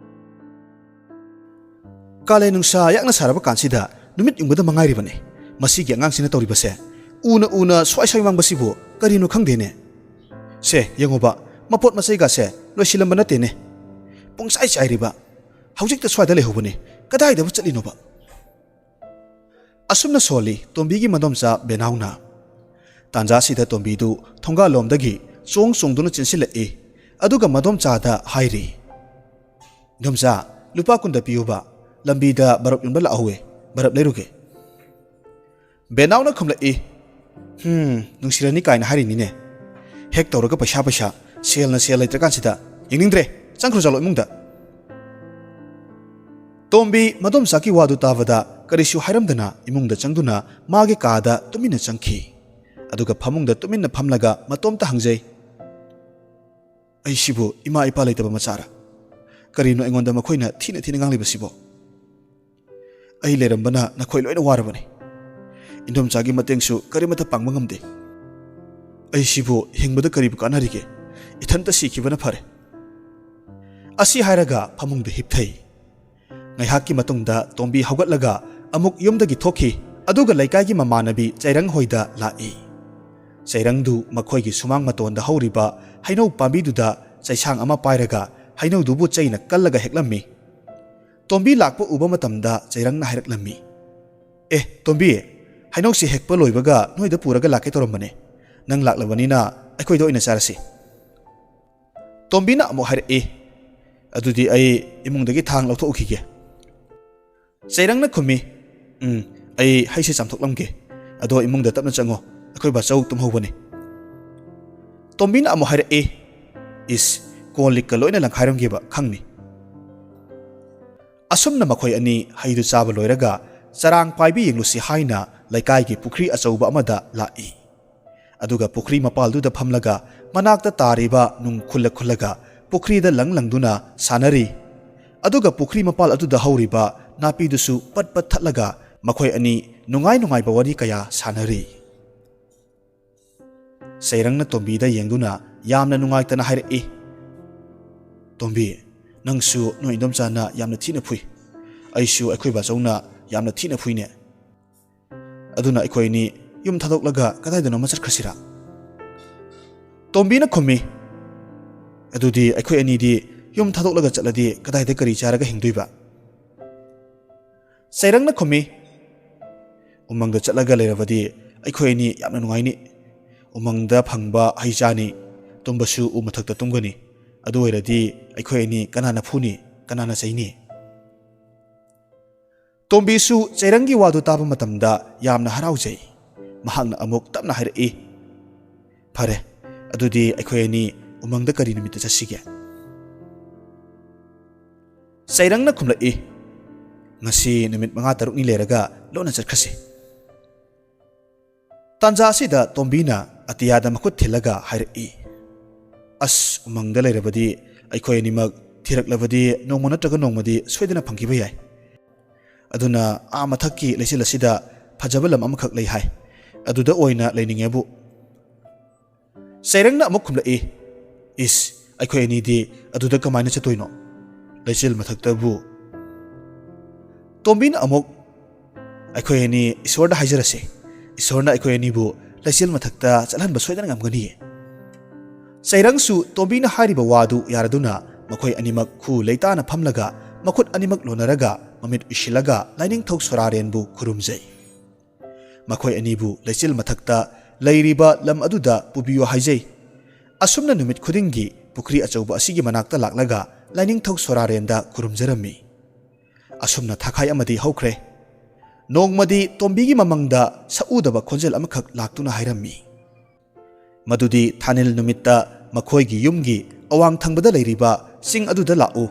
ꯀꯥꯂꯦꯟ ꯅꯨꯡꯁꯥ ꯌꯥꯛꯅ ꯁꯥꯔꯕ ꯀꯥꯟꯁꯤꯗ ꯅꯨꯃꯤꯠ ꯌꯨꯡꯕꯗ ꯃꯉꯥꯏꯔꯤꯕꯅꯤ꯫ ꯃꯁꯤꯒꯤ ꯑꯉꯥꯡꯁꯤꯅ ꯇꯧꯔꯤꯕꯁꯦ, ꯎꯅ ꯎꯅ ꯁ꯭ꯋꯥꯏ ꯁ꯭ꯋꯥꯏ ꯃꯥꯡꯕꯁꯤꯕꯨ ꯀꯔꯤꯅꯣ ꯈꯪꯗꯦꯅꯦ꯫ ꯁꯦ, ꯌꯦꯡꯉꯣꯕ, ꯃꯄꯣꯠ ꯃꯆꯩꯒꯥꯁꯦ ꯂꯣꯏꯁꯤꯜꯂꯝꯕ ꯅꯠꯇꯦꯅꯦ꯫ ꯄꯨꯡꯆꯥꯏ ꯆꯥꯏꯔꯤꯕ꯫ ꯍꯧꯖꯤꯛꯇ ꯁ꯭ꯋꯥꯏꯗ ꯂꯩꯍꯧꯕꯅꯤ, ꯀꯗꯥꯏꯗꯕꯨ ꯆꯠꯂꯤꯅꯣꯕ? ꯑꯁꯨꯝꯅ ꯁꯣꯜꯂꯤ ꯇꯣꯝꯕꯤꯒꯤ ꯃꯗꯣꯝꯆꯥ ꯕꯦꯅꯥꯎꯅ꯫ ꯇꯥꯟꯖꯥꯁꯤꯗ ꯇꯣꯝꯕꯤꯗꯨ ꯊꯣꯡꯒꯥꯜꯂꯣꯝꯗꯒꯤ ꯆꯣꯡ ꯆꯣꯡꯗꯨꯅ ꯆꯦꯟꯁꯤꯜꯂꯛꯏ, ꯑꯗꯨꯒ ꯃꯗꯣꯝꯆꯥꯗ ꯍꯥꯏꯔꯤ, "ꯏꯟꯗꯣꯝꯆꯥ, ꯂꯨꯄꯥ ꯀꯨꯟꯗ ꯄꯤꯌꯨꯕ, ꯂꯝꯕꯤꯗ ꯕꯔꯞ ꯌꯣꯟꯕ ꯂꯥꯛꯍꯧꯋꯦ, ꯕꯔꯞ ꯂꯩꯔꯨꯒꯦ꯫" ꯕꯦꯅꯥꯎꯅ ꯈꯨꯝꯂꯛꯏ, "ꯍꯝ, ꯅꯨꯡꯁꯤꯔꯅꯤ ꯀꯥꯏꯅ ꯍꯥꯏꯔꯤꯅꯤꯅꯦ꯫ ꯍꯦꯛ ꯇꯧꯔꯒ ꯄꯩꯁꯥ, ꯄꯩꯁꯥ, ꯁꯦꯜꯅ ꯁꯦꯜ ꯂꯩꯇ꯭ꯔꯀꯥꯟꯁꯤꯗ꯫ ꯌꯦꯡꯅꯤꯡꯗ꯭ꯔꯦ, ꯆꯪꯈ꯭ꯔꯣ ꯆꯠꯂꯣ ꯏꯃꯨꯡꯗ꯫" ꯇꯣꯝꯕꯤ ꯃꯗꯣꯝꯆꯥꯒꯤ ꯋꯥꯗꯨ ꯇꯥꯕꯗ ꯀꯔꯤꯁꯨ ꯍꯥꯏꯔꯝꯗꯅ ꯏꯃꯨꯡꯗ ꯆꯪꯗꯨꯅ ꯃꯥꯒꯤ ꯀꯥꯗ ꯇꯨꯃꯤꯟꯅ ꯆꯪꯈꯤ꯫ ꯑꯗꯨꯒ ꯐꯃꯨꯡꯗ ꯇꯨꯃꯤꯟꯅ ꯐꯝꯂꯒ ꯃꯇꯣꯝꯇ ꯍꯪꯖꯩ, "ꯑꯩꯁꯤꯕꯨ ꯏꯃꯥ ꯏꯄꯥ ꯂꯩꯇꯕ ꯃꯆꯥꯔꯥ? ꯀꯔꯤꯅꯣ ꯑꯩꯉꯣꯟꯗ ꯃꯈꯣꯏꯅ ꯊꯤꯅ ꯊꯤꯅ ꯉꯥꯡꯂꯤꯕꯁꯤꯕꯣ? ꯑꯩ ꯂꯩꯔꯝꯕꯅ ꯅꯈꯣꯏ ꯂꯣꯏꯅ ꯋꯥꯔꯕꯅꯤ꯫ ꯏꯟꯗꯣꯝꯆꯥꯒꯤ ꯃꯇꯦꯡꯁꯨ ꯀꯔꯤꯃꯠꯇ ꯄꯥꯡꯕ ꯉꯝꯗꯦ꯫ ꯑꯩꯁꯤꯕꯨ ꯍꯤꯡꯕꯗ ꯀꯔꯤꯕꯨ ꯀꯥꯟꯅꯔꯤꯒꯦ? ꯏꯊꯟꯇ ꯁꯤꯈꯤꯕꯅ ꯐꯔꯦ꯫" ꯑꯁꯤ ꯍꯥꯏꯔꯒ ꯐꯃꯨꯡꯗ ꯍꯤꯞꯊꯩ꯫ ꯉꯥꯏꯍꯥꯛꯀꯤ ꯃꯇꯨꯡꯗ ꯇꯣꯝꯕꯤ ꯍꯧꯒꯠꯂꯒ ꯑꯃꯨꯛ ꯌꯨꯝꯗꯒꯤ ꯊꯣꯛꯈꯤ꯫ ꯑꯗꯨꯒ ꯂꯩꯀꯥꯏꯒꯤ ꯃꯃꯥꯟꯅꯕꯤ ꯆꯩꯔꯪ ꯍꯣꯏꯗ ꯂꯥꯛꯏ꯫ ꯆꯩꯔꯪꯗꯨ ꯃꯈꯣꯏꯒꯤ ꯁꯨꯃꯥꯡ ꯃꯇꯣꯟꯗ ꯍꯧꯔꯤꯕ ꯍꯩꯅꯧ ꯄꯥꯝꯕꯤꯗꯨꯗ ꯆꯩꯁꯥꯡ ꯑꯃ ꯄꯥꯏꯔꯒ ꯍꯩꯅꯧꯗꯨꯕꯨ ꯆꯩꯅ ꯀꯜꯂꯒ ꯍꯦꯛꯂꯝꯃꯤ꯫ ꯇꯣꯝꯕꯤ ꯂꯥꯛꯄ ꯎꯕ ꯃꯇꯝꯗ ꯆꯩꯔꯪꯅ ꯍꯥꯏꯔꯛꯂꯝꯃꯤ, "ꯑꯦ ꯇꯣꯝꯕꯤ, ꯍꯩꯅꯧꯁꯤ ꯍꯦꯛꯄ ꯂꯣꯏꯕꯒ ꯅꯣꯏꯗ ꯄꯨꯔꯒ ꯂꯥꯛꯀꯦ ꯇꯧꯔꯝꯕꯅꯦ꯫ ꯅꯪ ꯂꯥꯛꯂꯕꯅꯤꯅ ꯑꯩꯈꯣꯏꯗ ꯑꯣꯏꯅ ꯆꯥꯔꯁꯤ꯫" ꯇꯣꯝꯕꯤꯅ ꯑꯃꯨꯛ ꯍꯥꯏꯔꯛꯏ, "ꯑꯗꯨꯗꯤ ꯑꯩ ꯏꯃꯨꯡꯗꯒꯤ ꯊꯥꯡ ꯂꯧꯊꯣꯛꯎꯈꯤꯒꯦ꯫" ꯆꯩꯔꯪꯅ ꯈꯨꯝꯃꯤ, "ꯎꯝ, ꯑꯩ ꯍꯩꯁꯦ ꯆꯥꯝꯊꯣꯛꯂꯝꯒꯦ꯫ ꯑꯗꯣ ꯏꯃꯨꯡꯗ ꯇꯞꯅ ꯆꯪꯉꯣ, ꯑꯩꯈꯣꯏ ꯕꯥꯆꯧ ꯇꯨꯝꯍꯧꯕꯅꯤ꯫" ꯇꯣꯝꯕꯤꯅ ꯑꯃꯨꯛ ꯍꯥꯏꯔꯛꯏ, "ꯏꯁ, ꯀꯣꯜ ꯂꯤꯛꯀ ꯂꯣꯏꯅ ꯂꯪꯈꯥꯏꯔꯝꯒꯦꯕ ꯈꯪꯅꯤ꯫" ꯑꯁꯨꯝꯅ ꯃꯈꯣꯏ ꯑꯅꯤ ꯍꯩꯗꯨ ꯆꯥꯕ ꯂꯣꯏꯔꯒ ꯆꯔꯥꯡ ꯄꯥꯏꯕꯤ ꯌꯦꯡꯂꯨꯁꯤ ꯍꯥꯏꯅ ꯂꯩꯀꯥꯏꯒꯤ ꯄꯨꯈ꯭ꯔꯤ ꯑꯆꯧꯕ ꯑꯃꯗ ꯂꯥꯛꯏ꯫ ꯑꯗꯨꯒ ꯄꯨꯈ꯭ꯔꯤ ꯃꯄꯥꯜꯗꯨꯗ ꯐꯝꯂꯒ ꯃꯅꯥꯛꯇ ꯇꯥꯔꯤꯕ ꯅꯨꯡ ꯈꯨꯜꯂ ꯈꯨꯜꯂꯒ ꯄꯨꯈ꯭ꯔꯤꯗ ꯂꯪ ꯂꯪꯗꯨꯅ ꯁꯥꯟꯅꯔꯤ꯫ ꯑꯗꯨꯒ ꯄꯨꯈ꯭ꯔꯤ ꯃꯄꯥꯜ ꯑꯗꯨꯗ ꯍꯧꯔꯤꯕ ꯅꯥꯄꯤꯗꯨꯁꯨ ꯄꯠ ꯄꯠ ꯊꯠꯂꯒ ꯃꯈꯣꯏ ꯑꯅꯤ ꯅꯨꯡꯉꯥꯏ ꯅꯨꯡꯉꯥꯏꯕ ꯋꯥꯔꯤ ꯀꯌꯥ ꯁꯥꯟꯅꯔꯤ꯫ ꯆꯩꯔꯪꯅ ꯇꯣꯝꯕꯤꯗ ꯌꯦꯡꯗꯨꯅ ꯌꯥꯝꯅ ꯅꯨꯡꯉꯥꯏꯇꯅ ꯍꯥꯏꯔꯛꯏ, "ꯇꯣꯝꯕꯤ, ꯅꯪꯁꯨ ꯅꯣꯏ ꯏꯟꯗꯣꯝꯆꯥꯅ ꯌꯥꯝꯅ ꯊꯤꯅ ꯐꯨꯏ, ꯑꯩꯁꯨ ꯑꯩꯈꯣꯏ ꯕꯥꯆꯧꯅ ꯌꯥꯝꯅ ꯊꯤꯅ ꯐꯨꯏꯅꯦ꯫ ꯑꯗꯨꯅ ꯑꯩꯈꯣꯏ ꯑꯅꯤ ꯌꯨꯝ ꯊꯥꯗꯣꯛꯂꯒ ꯀꯗꯥꯏꯗꯅꯣꯃ ꯆꯠꯈ꯭ꯔꯁꯤꯔꯥ?" ꯇꯣꯝꯕꯤꯅ ꯈꯨꯝꯃꯤ, "ꯑꯗꯨꯗꯤ ꯑꯩꯈꯣꯏ ꯑꯅꯤꯗꯤ ꯌꯨꯝ ꯊꯥꯗꯣꯛꯂꯒ ꯆꯠꯂꯗꯤ ꯀꯗꯥꯏꯗ ꯀꯔꯤ ꯆꯥꯔꯒ ꯍꯤꯡꯗꯣꯏꯕ?" ꯆꯩꯔꯪꯅ ꯈꯨꯝꯃꯤ, "ꯎꯃꯪꯗ ꯆꯠꯂꯒ ꯂꯩꯔꯕꯗꯤ ꯑꯩꯈꯣꯏ ꯑꯅꯤ ꯌꯥꯝꯅ ꯅꯨꯡꯉꯥꯏꯅꯤ꯫ ꯎꯃꯪꯗ ꯐꯪꯕ ꯍꯩ ꯆꯥꯅꯤ, ꯇꯨꯝꯕꯁꯨ ꯎ ꯃꯊꯛꯇ ꯇꯨꯝꯒꯅꯤ꯫ ꯑꯗꯨ ꯑꯣꯏꯔꯗꯤ ꯑꯩꯈꯣꯏ ꯑꯅꯤ ꯀꯅꯥꯅ ꯐꯨꯅꯤ? ꯀꯅꯥꯅ ꯆꯩꯅꯤ? ꯇꯣꯝꯕꯤꯁꯨ ꯆꯩꯔꯪꯒꯤ ꯋꯥꯗꯨ ꯇꯥꯕ ꯃꯇꯝꯗ ꯌꯥꯝꯅ ꯍꯔꯥꯎꯖꯩ꯫ ꯃꯍꯥꯛꯅ ꯑꯃꯨꯛ ꯇꯞꯅ ꯍꯥꯏꯔꯛꯏ, "ꯐꯔꯦ, ꯑꯗꯨꯗꯤ ꯑꯩꯈꯣꯏ ꯑꯅꯤ ꯎꯃꯪꯗ ꯀꯔꯤ ꯅꯨꯃꯤꯠꯇ ꯆꯠꯁꯤꯒꯦ?" ꯆꯩꯔꯪꯅ ꯈꯨꯝꯂꯛꯏ, "ꯉꯁꯤ ꯅꯨꯃꯤꯠ ꯃꯉꯥ ꯇꯔꯨꯛꯅꯤ ꯂꯩꯔꯒ ꯂꯣꯟꯅ ꯆꯠꯈ꯭ꯔꯁꯤ꯫" ꯇꯥꯟꯖꯥ ꯑꯁꯤꯗ ꯇꯣꯝꯕꯤꯅ ꯑꯇꯤꯌꯥꯗ ꯃꯈꯨꯠ ꯊꯤꯜꯂꯒ ꯍꯥꯏꯔꯛꯏ, "ꯑꯁ, ꯎꯃꯪꯗ ꯂꯩꯔꯕꯗꯤ ꯑꯩꯈꯣꯏ ꯑꯅꯤꯃꯛ ꯊꯤꯔꯛꯂꯕꯗꯤ ꯅꯣꯡꯃ ꯅꯠꯇ꯭ꯔꯒ ꯅꯣꯡꯃꯗꯤ ꯁꯣꯏꯗꯅ ꯐꯪꯈꯤꯕ ꯌꯥꯏ꯫ ꯑꯗꯨꯅ ꯑꯥ ꯃꯊꯛꯀꯤ ꯂꯩꯆꯤꯜ ꯑꯁꯤꯗ ꯐꯖꯕ ꯂꯝ ꯑꯃꯈꯛ ꯂꯩ ꯍꯥꯏ, ꯑꯗꯨꯗ ꯑꯣꯏꯅ ꯂꯩꯅꯤꯡꯉꯦꯕꯨ꯫" ꯆꯩꯔꯪꯅ ꯑꯃꯨꯛ ꯈꯨꯝꯂꯛꯏ, "ꯏꯁ, ꯑꯩꯈꯣꯏ ꯑꯅꯤꯗꯤ ꯑꯗꯨꯗ ꯀꯃꯥꯏꯅ ꯆꯠꯇꯣꯏꯅꯣ? ꯂꯩꯆꯤꯜ ꯃꯊꯛꯇꯕꯨ?" ꯇꯣꯝꯕꯤꯅ ꯑꯃꯨꯛ, "ꯑꯩꯈꯣꯏ ꯑꯅꯤ ꯏꯁꯣꯔꯗ ꯍꯥꯏꯖꯔꯁꯦ꯫ ꯏꯁꯣꯔꯅ ꯑꯩꯈꯣꯏ ꯑꯅꯤꯕꯨ ꯂꯩꯆꯤꯜ ꯃꯊꯛꯇ ꯆꯠꯍꯟꯕ ꯁꯣꯏꯗꯅ ꯉꯝꯒꯅꯤꯌꯦ꯫" ꯆꯩꯔꯪꯁꯨ ꯇꯣꯝꯕꯤꯅ ꯍꯥꯏꯔꯤꯕ ꯋꯥꯗꯨ ꯌꯥꯔꯗꯨꯅ ꯃꯈꯣꯏ ꯑꯅꯤꯃꯛ ꯈꯨ ꯂꯩꯇꯥꯅ ꯐꯝꯂꯒ ꯃꯈꯨꯠ ꯑꯅꯤꯃꯛ ꯂꯣꯟꯅꯔꯒ ꯃꯃꯤꯠ ꯎꯏꯁꯤꯜꯂꯒ ꯂꯥꯏꯅꯤꯡꯊꯧ ꯁꯣꯔꯥꯔꯦꯟꯕꯨ ꯈꯨꯔꯨꯝꯖꯩ꯫ ꯃꯈꯣꯏ ꯑꯅꯤꯕꯨ ꯂꯩꯆꯤꯜ ꯃꯊꯛꯇ ꯂꯩꯔꯤꯕ ꯂꯝ ꯑꯗꯨꯗ ꯄꯨꯕꯤꯌꯨ ꯍꯥꯏꯖꯩ꯫ ꯑꯁꯨꯝꯅ ꯅꯨꯃꯤꯠ ꯈꯨꯗꯤꯡꯒꯤ ꯄꯨꯈ꯭ꯔꯤ ꯑꯆꯧꯕ ꯑꯁꯤꯒꯤ ꯃꯅꯥꯛꯇ ꯂꯥꯛꯂꯒ ꯂꯥꯏꯅꯤꯡꯊꯧ ꯁꯣꯔꯥꯔꯦꯟꯗ ꯈꯨꯔꯨꯝꯖꯔꯝꯃꯤ꯫ ꯑꯁꯨꯝꯅ ꯊꯥꯈꯥꯏ ꯑꯃꯗꯤ ꯍꯧꯈ꯭ꯔꯦ꯫ ꯅꯣꯡꯃꯗꯤ ꯇꯣꯝꯕꯤꯒꯤ ꯃꯃꯪꯗ ꯁꯛꯎꯗꯕ ꯈꯣꯟꯖꯦꯜ ꯑꯃꯈꯛ ꯂꯥꯛꯇꯨꯅ ꯍꯥꯏꯔꯝꯃꯤ꯫ ꯃꯗꯨꯗꯤ ꯊꯥꯅꯤꯜ ꯅꯨꯃꯤꯠꯇ ꯃꯈꯣꯏꯒꯤ ꯌꯨꯝꯒꯤ ꯑꯋꯥꯡ ꯊꯪꯕꯗ ꯂꯩꯔꯤꯕ ꯆꯤꯡ ꯑꯗꯨꯗ ꯂꯥꯛꯎ,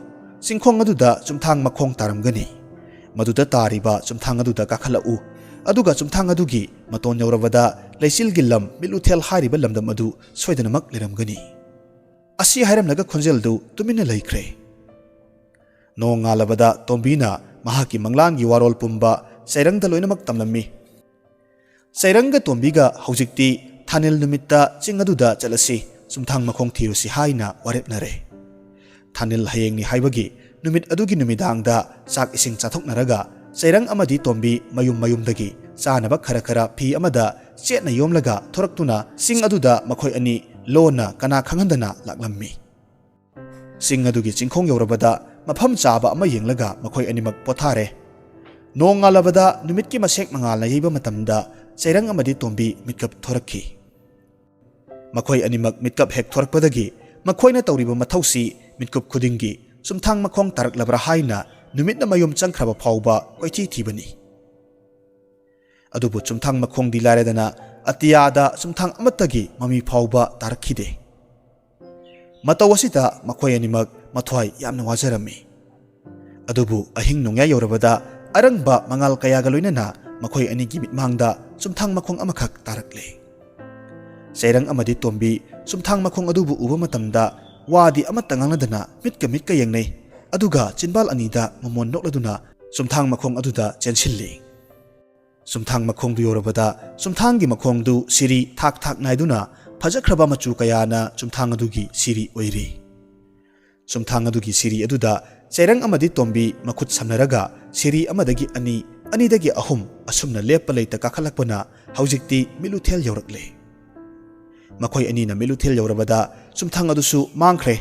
ꯆꯤꯡꯈꯣꯡ ꯑꯗꯨꯗ ꯆꯨꯝꯊꯥꯡ ꯃꯈꯣꯡ ꯇꯥꯔꯝꯒꯅꯤ꯫ ꯃꯗꯨꯗ ꯇꯥꯔꯤꯕ ꯆꯨꯝꯊꯥꯡ ꯑꯗꯨꯗ ꯀꯥꯈꯠꯂꯛꯎ, ꯑꯗꯨꯒ ꯆꯨꯝꯊꯥꯡ ꯑꯗꯨꯒꯤ ꯃꯇꯣꯟ ꯌꯧꯔꯕꯗ ꯂꯩꯆꯤꯜꯒꯤ ꯂꯝ ꯃꯤꯠꯂꯨꯊꯦꯜ ꯍꯥꯏꯔꯤꯕ ꯂꯝꯗꯝ ꯑꯗꯨ ꯁꯣꯏꯗꯅꯃꯛ ꯂꯩꯔꯝꯒꯅꯤ꯫ ꯑꯁꯤ ꯍꯥꯏꯔꯝꯂꯒ ꯈꯣꯟꯖꯦꯜꯗꯨ ꯇꯨꯃꯤꯟꯅ ꯂꯩꯈ꯭ꯔꯦ꯫ ꯅꯣꯡꯉꯥꯜꯂꯕꯗ ꯇꯣꯝꯕꯤꯅ ꯃꯍꯥꯛꯀꯤ ꯃꯪꯂꯥꯟꯒꯤ ꯋꯥꯔꯣꯜ ꯄꯨꯝꯕ ꯆꯩꯔꯪꯗ ꯂꯣꯏꯅꯃꯛ ꯇꯝꯂꯝꯃꯤ꯫ ꯆꯩꯔꯪꯒ ꯇꯣꯝꯕꯤꯒ ꯍꯧꯖꯤꯛꯇꯤ ꯊꯥꯅꯤꯜ ꯅꯨꯃꯤꯠꯇ ꯆꯤꯡ ꯑꯗꯨꯗ ꯆꯠꯂꯁꯤ, ꯆꯨꯝꯊꯥꯡ ꯃꯈꯣꯡ ꯊꯤꯔꯨꯁꯤ ꯍꯥꯏꯅ ꯋꯥꯔꯦꯞꯅꯔꯦ꯫ ꯊꯥꯅꯤꯜ ꯍꯌꯦꯡꯅꯤ ꯍꯥꯏꯕꯒꯤ ꯅꯨꯃꯤꯠ ꯑꯗꯨꯒꯤ ꯅꯨꯃꯤꯗꯥꯡꯗ ꯆꯥꯛ ꯏꯁꯤꯡ ꯆꯥꯊꯣꯛꯅꯔꯒ ꯆꯩꯔꯪ ꯑꯃꯗꯤ ꯇꯣꯝꯕꯤ ꯃꯌꯨꯝ ꯃꯌꯨꯝꯗꯒꯤ ꯆꯥꯅꯕ ꯈꯔ ꯈꯔ ꯐꯤ ꯑꯃꯗ ꯆꯦꯠꯅ ꯌꯣꯝꯂꯒ ꯊꯣꯔꯛꯇꯨꯅ ꯆꯤꯡ ꯑꯗꯨꯗ ꯃꯈꯣꯏ ꯑꯅꯤ ꯂꯣꯟꯅ ꯀꯅꯥ ꯈꯪꯍꯟꯗꯅ ꯂꯥꯛꯂꯝꯃꯤ꯫ ꯆꯤꯡ ꯑꯗꯨꯒꯤ ꯆꯤꯡꯈꯣꯡ ꯌꯧꯔꯕꯗ ꯃꯐꯝ ꯆꯥꯕ ꯑꯃ ꯌꯦꯡꯂꯒ ꯃꯈꯣꯏ ꯑꯅꯤꯃꯛ ꯄꯣꯊꯥꯔꯦ꯫ ꯅꯣꯡꯉꯥꯜꯂꯕꯗ ꯅꯨꯃꯤꯠꯀꯤ ꯃꯁꯦꯛ ꯃꯉꯥꯜꯅ ꯌꯩꯕ ꯃꯇꯝꯗ ꯆꯩꯔꯪ ꯑꯃꯗꯤ ꯇꯣꯝꯕꯤ ꯃꯤꯠꯀꯞ ꯊꯣꯔꯛꯈꯤ꯫ ꯃꯈꯣꯏ ꯑꯅꯤꯃꯛ ꯃꯤꯠꯀꯞ ꯍꯦꯛ ꯊꯣꯔꯛꯄꯗꯒꯤ ꯃꯈꯣꯏꯅ ꯇꯧꯔꯤꯕ ꯃꯊꯧꯁꯤ ꯃꯤꯠꯀꯨꯞ ꯈꯨꯗꯤꯡꯒꯤ ꯆꯨꯝꯊꯥꯡ ꯃꯈꯣꯡ ꯇꯥꯔꯛꯂꯕ꯭ꯔꯥ ꯍꯥꯏꯅ ꯅꯨꯃꯤꯠꯅ ꯃꯌꯨꯝ ꯆꯪꯈ꯭ꯔꯕ ꯐꯥꯎꯕ ꯀꯣꯏꯊꯤ ꯊꯤꯕꯅꯤ꯫ ꯑꯗꯨꯕꯨ ꯆꯨꯝꯊꯥꯡ ꯃꯈꯣꯡꯗꯤ ꯂꯥꯏꯔꯗꯅ, ꯑꯇꯤꯌꯥꯗ ꯆꯨꯝꯊꯥꯡ ꯑꯃꯠꯇꯒꯤ ꯃꯃꯤ ꯐꯥꯎꯕ ꯇꯥꯔꯛꯈꯤꯗꯦ꯫ ꯃꯇꯧ ꯑꯁꯤꯗ ꯃꯈꯣꯏ ꯑꯅꯤꯃꯛ ꯃꯊ꯭ꯋꯥꯏ ꯌꯥꯝꯅ ꯋꯥꯖꯔꯝꯃꯤ꯫ ꯑꯗꯨꯕꯨ ꯑꯍꯤꯡ ꯅꯣꯡꯌꯥꯏ ꯌꯧꯔꯕꯗ ꯑꯔꯪꯕ ꯃꯉꯥꯜ ꯀꯌꯥꯒ ꯂꯣꯏꯅꯅ ꯃꯈꯣꯏ ꯑꯅꯤꯒꯤ ꯃꯤꯠꯃꯥꯡꯗ ꯆꯨꯝꯊꯥꯡ ꯃꯈꯣꯡ ꯑꯃꯈꯛ ꯇꯥꯔꯛꯂꯦ꯫ ꯆꯩꯔꯪ ꯑꯃꯗꯤ ꯇꯣꯝꯕꯤ ꯆꯨꯝꯊꯥꯡ ꯃꯈꯣꯡ ꯑꯗꯨꯕꯨ ꯎꯕ ꯃꯇꯝꯗ ꯋꯥꯗꯤ ꯑꯃꯠꯇ ꯉꯥꯡꯅꯗꯅ ꯃꯤꯠꯀ ꯃꯤꯠꯀ ꯌꯦꯡꯅꯩ꯫ ꯑꯗꯨꯒ ꯆꯤꯟꯕꯥꯜ ꯑꯅꯤꯗ ꯃꯃꯣꯟ ꯅꯣꯛꯂꯗꯨꯅ ꯆꯨꯝꯊꯥꯡ ꯃꯈꯣꯡ ꯑꯗꯨꯗ ꯆꯦꯟꯁꯤꯜꯂꯤ꯫ ꯆꯨꯝꯊꯥꯡ ꯃꯈꯣꯡꯗꯨ ꯌꯧꯔꯕꯗ ꯆꯨꯝꯊꯥꯡꯒꯤ ꯃꯈꯣꯡꯗꯨ ꯁꯤꯔꯤ ꯊꯥꯛ ꯊꯥꯛ ꯅꯥꯏꯗꯨꯅ ꯐꯖꯈ꯭ꯔꯕ ꯃꯆꯨ ꯀꯌꯥꯅ ꯆꯨꯝꯊꯥꯡ ꯑꯗꯨꯒꯤ ꯁꯤꯔꯤ ꯑꯣꯏꯔꯤ꯫ ꯆꯨꯝꯊꯥꯡ ꯑꯗꯨꯒꯤ ꯁꯤꯔꯤ ꯑꯗꯨꯗ ꯆꯩꯔꯪ ꯑꯃꯗꯤ ꯇꯣꯝꯕꯤ ꯃꯈꯨꯠ ꯁꯝꯅꯔꯒ ꯁꯤꯔꯤ ꯑꯃꯗꯒꯤ ꯑꯅꯤ, ꯑꯅꯤꯗꯒꯤ ꯑꯍꯨꯝ ꯑꯁꯨꯝꯅ ꯂꯦꯞꯄ ꯂꯩꯇ ꯀꯥꯈꯠꯂꯛꯄꯅ ꯍꯧꯖꯤꯛꯇꯤ ꯃꯤꯠꯂꯨꯊꯦꯜ ꯌꯧꯔꯛꯂꯦ꯫ ꯃꯈꯣꯏ ꯑꯅꯤꯅ ꯃꯤꯠꯂꯨꯊꯦꯜ ꯌꯧꯔꯕꯗ ꯆꯨꯝꯊꯥꯡ ꯑꯗꯨꯁꯨ ꯃꯥꯡꯈ꯭ꯔꯦ꯫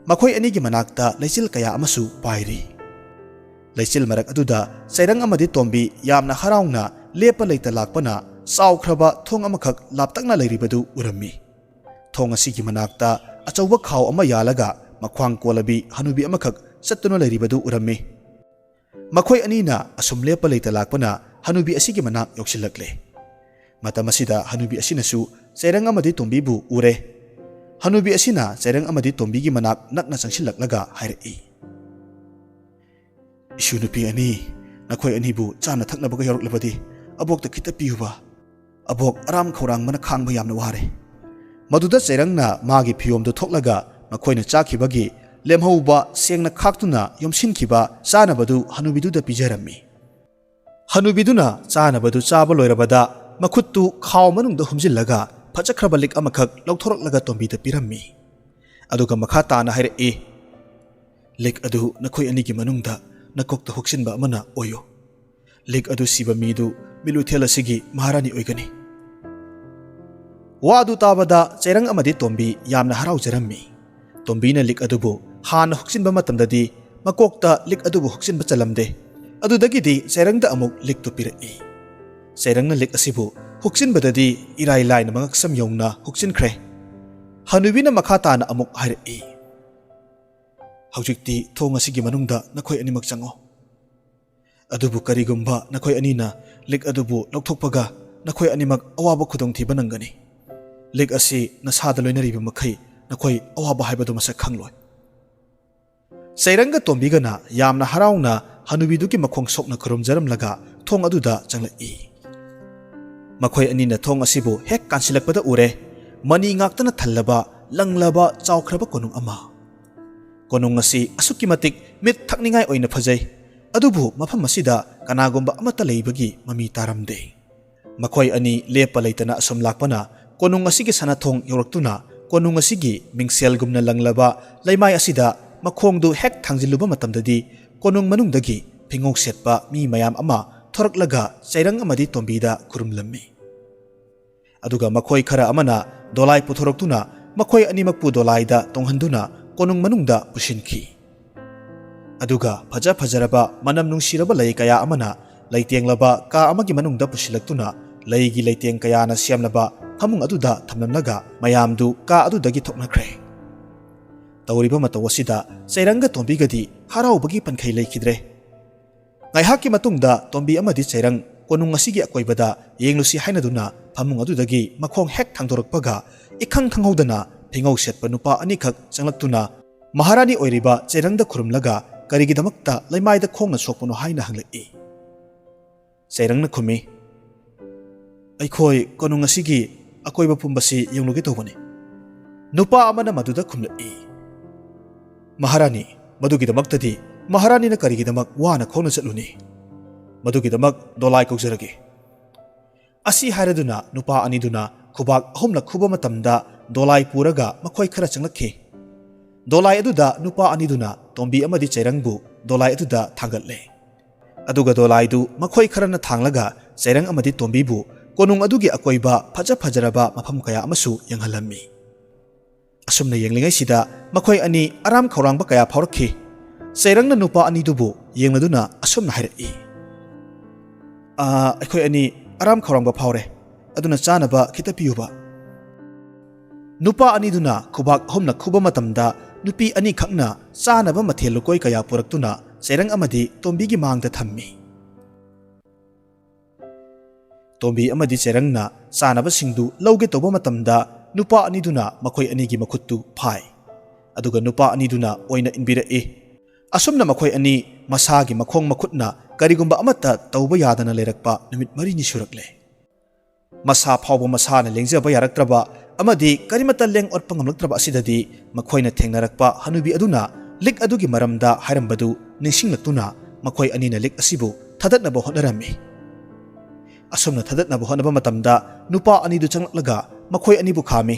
ꯃꯈꯣꯏ ꯑꯅꯤꯒꯤ ꯃꯅꯥꯛꯇ ꯂꯩꯆꯤꯜ ꯀꯌꯥ ꯑꯃꯁꯨ ꯄꯥꯏꯔꯤ꯫ ꯂꯩꯆꯤꯜ ꯃꯔꯛ ꯑꯗꯨꯗ ꯆꯩꯔꯪ ꯑꯃꯗꯤ ꯇꯣꯝꯕꯤ ꯌꯥꯝꯅ ꯍꯔꯥꯎꯅ ꯂꯦꯞꯄ ꯂꯩꯇ ꯂꯥꯛꯄꯅ ꯆꯥꯎꯈ꯭ꯔꯕ ꯊꯣꯡ ꯑꯃꯈꯛ ꯂꯥꯞꯇꯛꯅ ꯂꯩꯔꯤꯕꯗꯨ ꯎꯔꯝꯃꯤ꯫ ꯊꯣꯡ ꯑꯁꯤꯒꯤ ꯃꯅꯥꯛꯇ ꯑꯆꯧꯕ ꯈꯥꯎ ꯑꯃ ꯌꯥꯜꯂꯒ ꯃꯈ꯭ꯋꯥꯡ ꯀꯣꯜꯂꯕꯤ ꯍꯅꯨꯕꯤ ꯑꯃꯈꯛ ꯆꯠꯇꯨꯅ ꯂꯩꯔꯤꯕꯗꯨ ꯎꯔꯝꯃꯤ꯫ ꯃꯈꯣꯏ ꯑꯅꯤꯅ ꯑꯁꯨꯝ ꯂꯦꯞꯄ ꯂꯩꯇ ꯂꯥꯛꯄꯅ ꯍꯅꯨꯕꯤ ꯑꯁꯤꯒꯤ ꯃꯅꯥꯛ ꯌꯧꯁꯤꯜꯂꯛꯂꯦ꯫ ꯃꯇꯝ ꯑꯁꯤꯗ ꯍꯅꯨꯕꯤ ꯑꯁꯤꯅꯁꯨ ꯆꯩꯔꯪ ꯑꯃꯗꯤ ꯇꯣꯝꯕꯤꯕꯨ ꯎꯔꯦ꯫ ꯍꯅꯨꯕꯤ ꯑꯁꯤꯅ ꯆꯩꯔꯪ ꯑꯃꯗꯤ ꯇꯣꯝꯕꯤꯒꯤ ꯃꯅꯥꯛ ꯅꯛꯅ ꯆꯪꯁꯤꯜꯂꯛꯂꯒ ꯍꯥꯏꯔꯛꯏ, "ꯏꯁꯨ ꯅꯨꯄꯤ ꯑꯅꯤ, ꯅꯈꯣꯏ ꯑꯅꯤꯕꯨ ꯆꯥꯅ ꯊꯛꯅꯕꯒ ꯌꯥꯎꯔꯛꯂꯕꯗꯤ ꯑꯕꯣꯛꯇ ꯈꯤꯇ ꯄꯤꯌꯨꯕ꯫ ꯑꯕꯣꯛ ꯑꯔꯥꯝ ꯈꯧꯔꯥꯡꯕꯅ ꯈꯥꯡꯕ ꯌꯥꯝꯅ ꯋꯥꯔꯦ꯫" ꯃꯗꯨꯗ ꯆꯩꯔꯪꯅ ꯃꯥꯒꯤ ꯐꯤꯌꯣꯝꯗꯨ ꯊꯣꯛꯂꯒ ꯃꯈꯣꯏꯅ ꯆꯥꯈꯤꯕꯒꯤ ꯂꯦꯝꯍꯧꯕ ꯁꯦꯡꯅ ꯈꯥꯛꯇꯨꯅ ꯌꯣꯝꯁꯤꯟꯈꯤꯕ ꯆꯥꯅꯕꯗꯨ ꯍꯅꯨꯕꯤꯗꯨꯗ ꯄꯤꯖꯔꯝꯃꯤ꯫ ꯍꯅꯨꯕꯤꯗꯨꯅ ꯆꯥꯅꯕꯗꯨ ꯆꯥꯕ ꯂꯣꯏꯔꯕꯗ ꯃꯈꯨꯠꯇꯨ ꯈꯥꯎ ꯃꯅꯨꯡꯗ ꯍꯨꯝꯖꯤꯜꯂꯒ ꯐꯖꯈ꯭ꯔꯕ ꯂꯤꯛ ꯑꯃꯈꯛ ꯂꯧꯊꯣꯔꯛꯂꯒ ꯇꯣꯝꯕꯤꯗ ꯄꯤꯔꯝꯃꯤ꯫ ꯑꯗꯨꯒ ꯃꯈꯥ ꯇꯥꯅ ꯍꯥꯏꯔꯛꯏ, "ꯂꯤꯛ ꯑꯗꯨ ꯅꯈꯣꯏ ꯑꯅꯤꯒꯤ ꯃꯅꯨꯡꯗ ꯅꯀꯣꯛꯇ ꯍꯨꯛꯆꯤꯟꯕ ꯑꯃꯅ ꯑꯣꯏꯌꯨ꯫ ꯂꯤꯛ ꯑꯗꯨ ꯁꯤꯕ ꯃꯤꯗꯨ ꯃꯤꯠꯂꯨꯊꯦꯜ ꯑꯁꯤꯒꯤ ꯃꯍꯥꯔꯥꯅꯤ ꯑꯣꯏꯒꯅꯤ꯫" ꯋꯥꯗꯨ ꯇꯥꯕꯗ ꯆꯩꯔꯪ ꯑꯃꯗꯤ ꯇꯣꯝꯕꯤ ꯌꯥꯝꯅ ꯍꯔꯥꯎꯖꯔꯝꯃꯤ꯫ ꯇꯣꯝꯕꯤꯅ ꯂꯤꯛ ꯑꯗꯨꯕꯨ ꯍꯥꯟꯅ ꯍꯨꯛꯆꯤꯟꯕ ꯃꯇꯝꯗꯗꯤ ꯃꯀꯣꯛꯇ ꯂꯤꯛ ꯑꯗꯨꯕꯨ ꯍꯨꯛꯆꯤꯟꯕ ꯆꯜꯂꯝꯗꯦ꯫ ꯑꯗꯨꯗꯒꯤꯗꯤ ꯆꯩꯔꯪꯗ ꯑꯃꯨꯛ ꯂꯤꯛꯇꯨ ꯄꯤꯔꯛꯏ꯫ ꯆꯩꯔꯪꯅ ꯂꯤꯛ ꯑꯁꯤꯕꯨ ꯍꯨꯛꯆꯤꯟꯕꯗꯗꯤ ꯏꯔꯥꯏ ꯂꯥꯏꯅ ꯃꯉꯛꯁꯝ ꯌꯧꯅ ꯍꯨꯛꯆꯤꯟꯈ꯭ꯔꯦ꯫ ꯍꯅꯨꯕꯤꯅ ꯃꯈꯥ ꯇꯥꯅ ꯑꯃꯨꯛ ꯍꯥꯏꯔꯛꯏ, ꯍꯧꯖꯤꯛꯇꯤ ꯊꯣꯡ ꯑꯁꯤꯒꯤ ꯃꯅꯨꯡꯗ ꯅꯈꯣꯏ ꯑꯅꯤꯃꯛ ꯆꯪꯉꯣ꯫ ꯑꯗꯨꯕꯨ ꯀꯔꯤꯒꯨꯝꯕ ꯅꯈꯣꯏ ꯑꯅꯤꯅ ꯂꯤꯛ ꯑꯗꯨꯕꯨ ꯂꯧꯊꯣꯛꯄꯒ ꯅꯈꯣꯏ ꯑꯅꯤꯃꯛ ꯑꯋꯥꯕ ꯈꯨꯗꯣꯡꯊꯤꯕ ꯅꯪꯒꯅꯤ꯫ ꯂꯤꯛ ꯑꯁꯤ ꯅꯁꯥꯗ ꯂꯣꯏꯅꯔꯤꯕ ꯃꯈꯩ ꯅꯈꯣꯏ ꯑꯋꯥꯕ ꯍꯥꯏꯕꯗꯨ ꯃꯁꯛ ꯈꯪꯂꯣꯏ꯫ ꯆꯩꯔꯪꯒ ꯇꯣꯝꯕꯤꯒꯅ ꯌꯥꯝꯅ ꯍꯔꯥꯎꯅ ꯍꯅꯨꯕꯤꯗꯨꯒꯤ ꯃꯈꯣꯡ ꯁꯣꯛꯅ ꯈꯨꯔꯨꯝꯖꯔꯝꯂꯒ ꯊꯣꯡ ꯑꯗꯨꯗ ꯆꯪꯂꯛꯏ꯫ ꯃꯈꯣꯏ ꯑꯅꯤꯅ ꯊꯣꯡ ꯑꯁꯤꯕꯨ ꯍꯦꯛ ꯀꯥꯟꯁꯤꯜꯂꯛꯄꯗ ꯎꯔꯦ, ꯃꯅꯤ ꯉꯥꯛꯇꯅ ꯊꯜꯂꯕ, ꯂꯪꯂꯕ, ꯆꯥꯎꯈ꯭ꯔꯕ ꯀꯣꯅꯨꯡ ꯑꯃ꯫ ꯀꯣꯅꯨꯡ ꯑꯁꯤ ꯑꯁꯨꯛꯀꯤ ꯃꯇꯤꯛ ꯃꯤꯠ ꯊꯛꯅꯤꯡꯉꯥꯏ ꯑꯣꯏꯅ ꯐꯖꯩ, ꯑꯗꯨꯕꯨ ꯃꯐꯝ ꯑꯁꯤꯗ ꯀꯅꯥꯒꯨꯝꯕ ꯑꯃꯠꯇ ꯂꯩꯕꯒꯤ ꯃꯃꯤ ꯇꯥꯔꯝꯗꯦ꯫ ꯃꯈꯣꯏ ꯑꯅꯤ ꯂꯦꯞꯄ ꯂꯩꯇꯅ ꯑꯁꯨꯝ ꯂꯥꯛꯄꯅ ꯀꯣꯅꯨꯡ ꯑꯁꯤꯒꯤ ꯁꯅꯥꯊꯣꯡ ꯌꯧꯔꯛꯇꯨꯅ ꯀꯣꯅꯨꯡ ꯑꯁꯤꯒꯤ ꯃꯤꯡꯁꯦꯜꯒꯨꯝꯅ ꯂꯪꯂꯕ ꯂꯩꯃꯥꯏ ꯑꯁꯤꯗ ꯃꯈꯣꯡꯗꯨ ꯍꯦꯛ ꯊꯥꯡꯖꯤꯜꯂꯨꯕ ꯃꯇꯝꯗꯗꯤ ꯀꯣꯅꯨꯡ ꯃꯅꯨꯡꯗꯒꯤ ꯐꯤꯉꯧ ꯁꯦꯠꯄ ꯃꯤ ꯃꯌꯥꯝ ꯑꯃ ꯊꯣꯔꯛꯂꯒ ꯆꯩꯔꯪ ꯑꯃꯗꯤ ꯇꯣꯝꯕꯤꯗ ꯈꯨꯔꯨꯝꯂꯝꯃꯤ꯫ ꯑꯗꯨꯒ ꯃꯈꯣꯏ ꯈꯔ ꯑꯃꯅ ꯗꯣꯂꯥꯏ ꯄꯨꯊꯣꯔꯛꯇꯨꯅ ꯃꯈꯣꯏ ꯑꯅꯤꯃꯛꯄꯨ ꯗꯣꯂꯥꯏꯗ ꯇꯣꯡꯍꯟꯗꯨꯅ ꯀꯣꯅꯨꯡ ꯃꯅꯨꯡꯗ ꯄꯨꯁꯤꯟꯈꯤ꯫ ꯑꯗꯨꯒ ꯐꯖ ꯐꯖꯔꯕ ꯃꯅꯝ ꯅꯨꯡꯁꯤꯔꯕ ꯂꯩ ꯀꯌꯥ ꯑꯃꯅ ꯂꯩꯇꯦꯡꯂꯕ ꯀꯥ ꯑꯃꯒꯤ ꯃꯅꯨꯡꯗ ꯄꯨꯁꯤꯜꯂꯛꯇꯨꯅ ꯂꯩꯒꯤ ꯂꯩꯇꯦꯡ ꯀꯌꯥꯅ ꯁꯦꯝꯂꯕ ꯐꯃꯨꯡ ꯑꯗꯨꯗ ꯊꯝꯂꯝꯂꯒ ꯃꯌꯥꯝꯗꯨ ꯀꯥ ꯑꯗꯨꯗꯒꯤ ꯊꯣꯛꯅꯈ꯭ꯔꯦ꯫ ꯇꯧꯔꯤꯕ ꯃꯇꯧ ꯑꯁꯤꯗ ꯆꯩꯔꯪꯒ ꯇꯣꯝꯕꯤꯒꯗꯤ ꯍꯔꯥꯎꯕꯒꯤ ꯄꯟꯈꯩ ꯂꯩꯈꯤꯗ꯭ꯔꯦ꯫ ꯉꯥꯏꯍꯥꯛꯀꯤ ꯃꯇꯨꯡꯗ ꯇꯣꯝꯕꯤ ꯑꯃꯗꯤ ꯆꯩꯔꯪ ꯀꯣꯅꯨꯡ ꯑꯁꯤꯒꯤ ꯑꯀꯣꯏꯕꯗ ꯌꯦꯡꯂꯨꯁꯤ ꯍꯥꯏꯅꯗꯨꯅ ꯐꯃꯨꯡ ꯑꯗꯨꯗꯒꯤ ꯃꯈꯣꯡ ꯍꯦꯛ ꯊꯥꯡꯗꯣꯔꯛꯄꯒ ꯏꯈꯪ ꯈꯪꯍꯧꯗꯅ ꯐꯤꯉꯧ ꯁꯦꯠꯄ ꯅꯨꯄꯥ ꯑꯅꯤꯈꯛ ꯆꯪꯂꯛꯇꯨꯅ ꯃꯍꯥꯔꯥꯅꯤ ꯑꯣꯏꯔꯤꯕ ꯆꯩꯔꯪꯗ ꯈꯨꯔꯨꯝꯂꯒ ꯀꯔꯤꯒꯤꯗꯃꯛꯇ ꯂꯩꯃꯥꯏꯗ ꯈꯣꯡꯅ ꯁꯣꯛꯄꯅꯣ ꯍꯥꯏꯅ ꯍꯪꯂꯛꯏ꯫ ꯆꯩꯔꯪꯅ ꯈꯨꯝꯃꯤ, "ꯑꯩꯈꯣꯏ ꯀꯣꯅꯨꯡ ꯑꯁꯤꯒꯤ ꯑꯀꯣꯏꯕ ꯄꯨꯝꯕꯁꯤ ꯌꯦꯡꯂꯨꯒꯦ ꯇꯧꯕꯅꯤ꯫" ꯅꯨꯄꯥ ꯑꯃꯅ ꯃꯗꯨꯗ ꯈꯨꯝꯂꯛꯏ, "ꯃꯍꯥꯔꯥꯅꯤ, ꯃꯗꯨꯒꯤꯗꯃꯛꯇꯗꯤ ꯃꯍꯥꯔꯥꯅꯤꯅ ꯀꯔꯤꯒꯤꯗꯃꯛ ꯋꯥꯅ ꯈꯣꯡꯅ ꯆꯠꯂꯨꯅꯤ? ꯃꯗꯨꯒꯤꯗꯃꯛ ꯗꯣꯂꯥꯏ ꯀꯧꯖꯔꯒꯦ꯫" ꯑꯁꯤ ꯍꯥꯏꯔꯗꯨꯅ ꯅꯨꯄꯥ ꯑꯅꯤꯗꯨꯅ ꯈꯨꯕꯥꯛ ꯑꯍꯨꯝꯂꯛ ꯈꯨꯕ ꯃꯇꯝꯗ ꯗꯣꯂꯥꯏ ꯄꯨꯔꯒ ꯃꯈꯣꯏ ꯈꯔ ꯆꯪꯂꯛꯈꯤ꯫ ꯗꯣꯂꯥꯏ ꯑꯗꯨꯗ ꯅꯨꯄꯥ ꯑꯅꯤꯗꯨꯅ ꯇꯣꯝꯕꯤ ꯑꯃꯗꯤ ꯆꯩꯔꯪꯕꯨ ꯗꯣꯂꯥꯏ ꯑꯗꯨꯗ ꯊꯥꯡꯒꯠꯂꯦ꯫ ꯑꯗꯨꯒ ꯗꯣꯂꯥꯏꯗꯨ ꯃꯈꯣꯏ ꯈꯔꯅ ꯊꯥꯡꯂꯒ ꯆꯩꯔꯪ ꯑꯃꯗꯤ ꯇꯣꯝꯕꯤꯕꯨ ꯀꯣꯅꯨꯡ ꯑꯗꯨꯒꯤ ꯑꯀꯣꯏꯕ ꯐꯖ ꯐꯖꯔꯕ ꯃꯐꯝ ꯀꯌꯥ ꯑꯃꯁꯨ ꯌꯦꯡꯍꯜꯂꯝꯃꯤ꯫ ꯑꯁꯨꯝꯅ ꯌꯦꯡꯂꯤꯉꯩꯁꯤꯗ ꯃꯈꯣꯏ ꯑꯅꯤ ꯑꯔꯥꯝ ꯈꯧꯔꯥꯡꯕ ꯀꯌꯥ ꯐꯥꯎꯔꯛꯈꯤ꯫ ꯆꯩꯔꯪꯅ ꯅꯨꯄꯥ ꯑꯅꯤꯗꯨꯕꯨ ꯌꯦꯡꯂꯗꯨꯅ ꯑꯁꯨꯝꯅ ꯍꯥꯏꯔꯛꯏ, "ꯑꯥ, ꯑꯩꯈꯣꯏ ꯑꯅꯤ ꯑꯔꯥꯝ ꯈꯧꯔꯥꯡꯕ ꯐꯥꯎꯔꯦ, ꯑꯗꯨꯅ ꯆꯥꯅꯕ ꯈꯤꯇ ꯄꯤꯌꯨꯕ꯫" ꯅꯨꯄꯥ ꯑꯅꯤꯗꯨꯅ ꯈꯨꯕꯥꯛ ꯑꯍꯨꯝꯂꯛ ꯈꯨꯕ ꯃꯇꯝꯗ ꯅꯨꯄꯤ ꯑꯅꯤꯈꯛꯅ ꯆꯥꯅꯕ ꯃꯊꯦꯜ ꯂꯨꯀꯣꯏ ꯀꯌꯥ ꯄꯨꯔꯛꯇꯨꯅ ꯆꯦꯔꯪ ꯑꯃꯗꯤ ꯇꯣꯝꯕꯤꯒꯤ ꯃꯥꯡꯗ ꯊꯝꯃꯤ꯫ ꯇꯣꯝꯕꯤ ꯑꯃꯗꯤ ꯆꯦꯔꯪꯅ ꯆꯥꯅꯕꯁꯤꯡꯗꯨ ꯂꯧꯒꯦ ꯇꯧꯕ ꯃꯇꯝꯗ ꯅꯨꯄꯥ ꯑꯅꯤꯗꯨꯅ ꯃꯈꯣꯏ ꯑꯅꯤꯒꯤ ꯃꯈꯨꯠꯇꯨ ꯐꯥꯏ꯫ ꯑꯗꯨꯒ ꯅꯨꯄꯥ ꯑꯅꯤꯗꯨꯅ ꯑꯣꯏꯅ ꯏꯟꯕꯤꯔꯛꯏ꯫ ꯑꯁꯨꯝꯅ ꯃꯈꯣꯏ ꯑꯅꯤ ꯃꯁꯥꯒꯤ ꯃꯈꯣꯡ ꯃꯈꯨꯠꯅ ꯀꯔꯤꯒꯨꯝꯕ ꯑꯃꯠꯇ ꯇꯧꯕ ꯌꯥꯗꯅ ꯂꯩꯔꯛꯄ ꯅꯨꯃꯤꯠ ꯃꯔꯤꯅꯤ ꯁꯨꯔꯛꯂꯦ꯫ ꯃꯁꯥ ꯐꯥꯎꯕ ꯃꯁꯥꯅ ꯂꯦꯡꯖꯕ ꯌꯥꯔꯛꯇ꯭ꯔꯕ ꯑꯃꯗꯤ ꯀꯔꯤꯃꯠꯇ ꯂꯦꯡ ꯑꯣꯠꯄ ꯉꯝꯂꯛꯇ꯭ꯔꯕ ꯑꯁꯤꯗꯗꯤ ꯃꯈꯣꯏꯅ ꯊꯦꯡꯅꯔꯛꯄ ꯍꯅꯨꯕꯤ ꯑꯗꯨꯅ ꯂꯤꯛ ꯑꯗꯨꯒꯤ ꯃꯔꯝꯗ ꯍꯥꯏꯔꯝꯕꯗꯨ ꯅꯤꯡꯁꯤꯡꯂꯛꯇꯨꯅ ꯃꯈꯣꯏ ꯑꯅꯤꯅ ꯂꯤꯛ ꯑꯁꯤꯕꯨ ꯊꯥꯗꯠꯅꯕ ꯍꯣꯠꯅꯔꯝꯃꯤ꯫ ꯑꯁꯨꯝꯅ ꯊꯥꯗꯠꯅꯕ ꯍꯣꯠꯅꯕ ꯃꯇꯝꯗ ꯅꯨꯄꯥ ꯑꯅꯤꯗꯨ ꯆꯪꯂꯛꯂꯒ ꯃꯈꯣꯏ ꯑꯅꯤꯕꯨ ꯈꯥꯝꯃꯤ꯫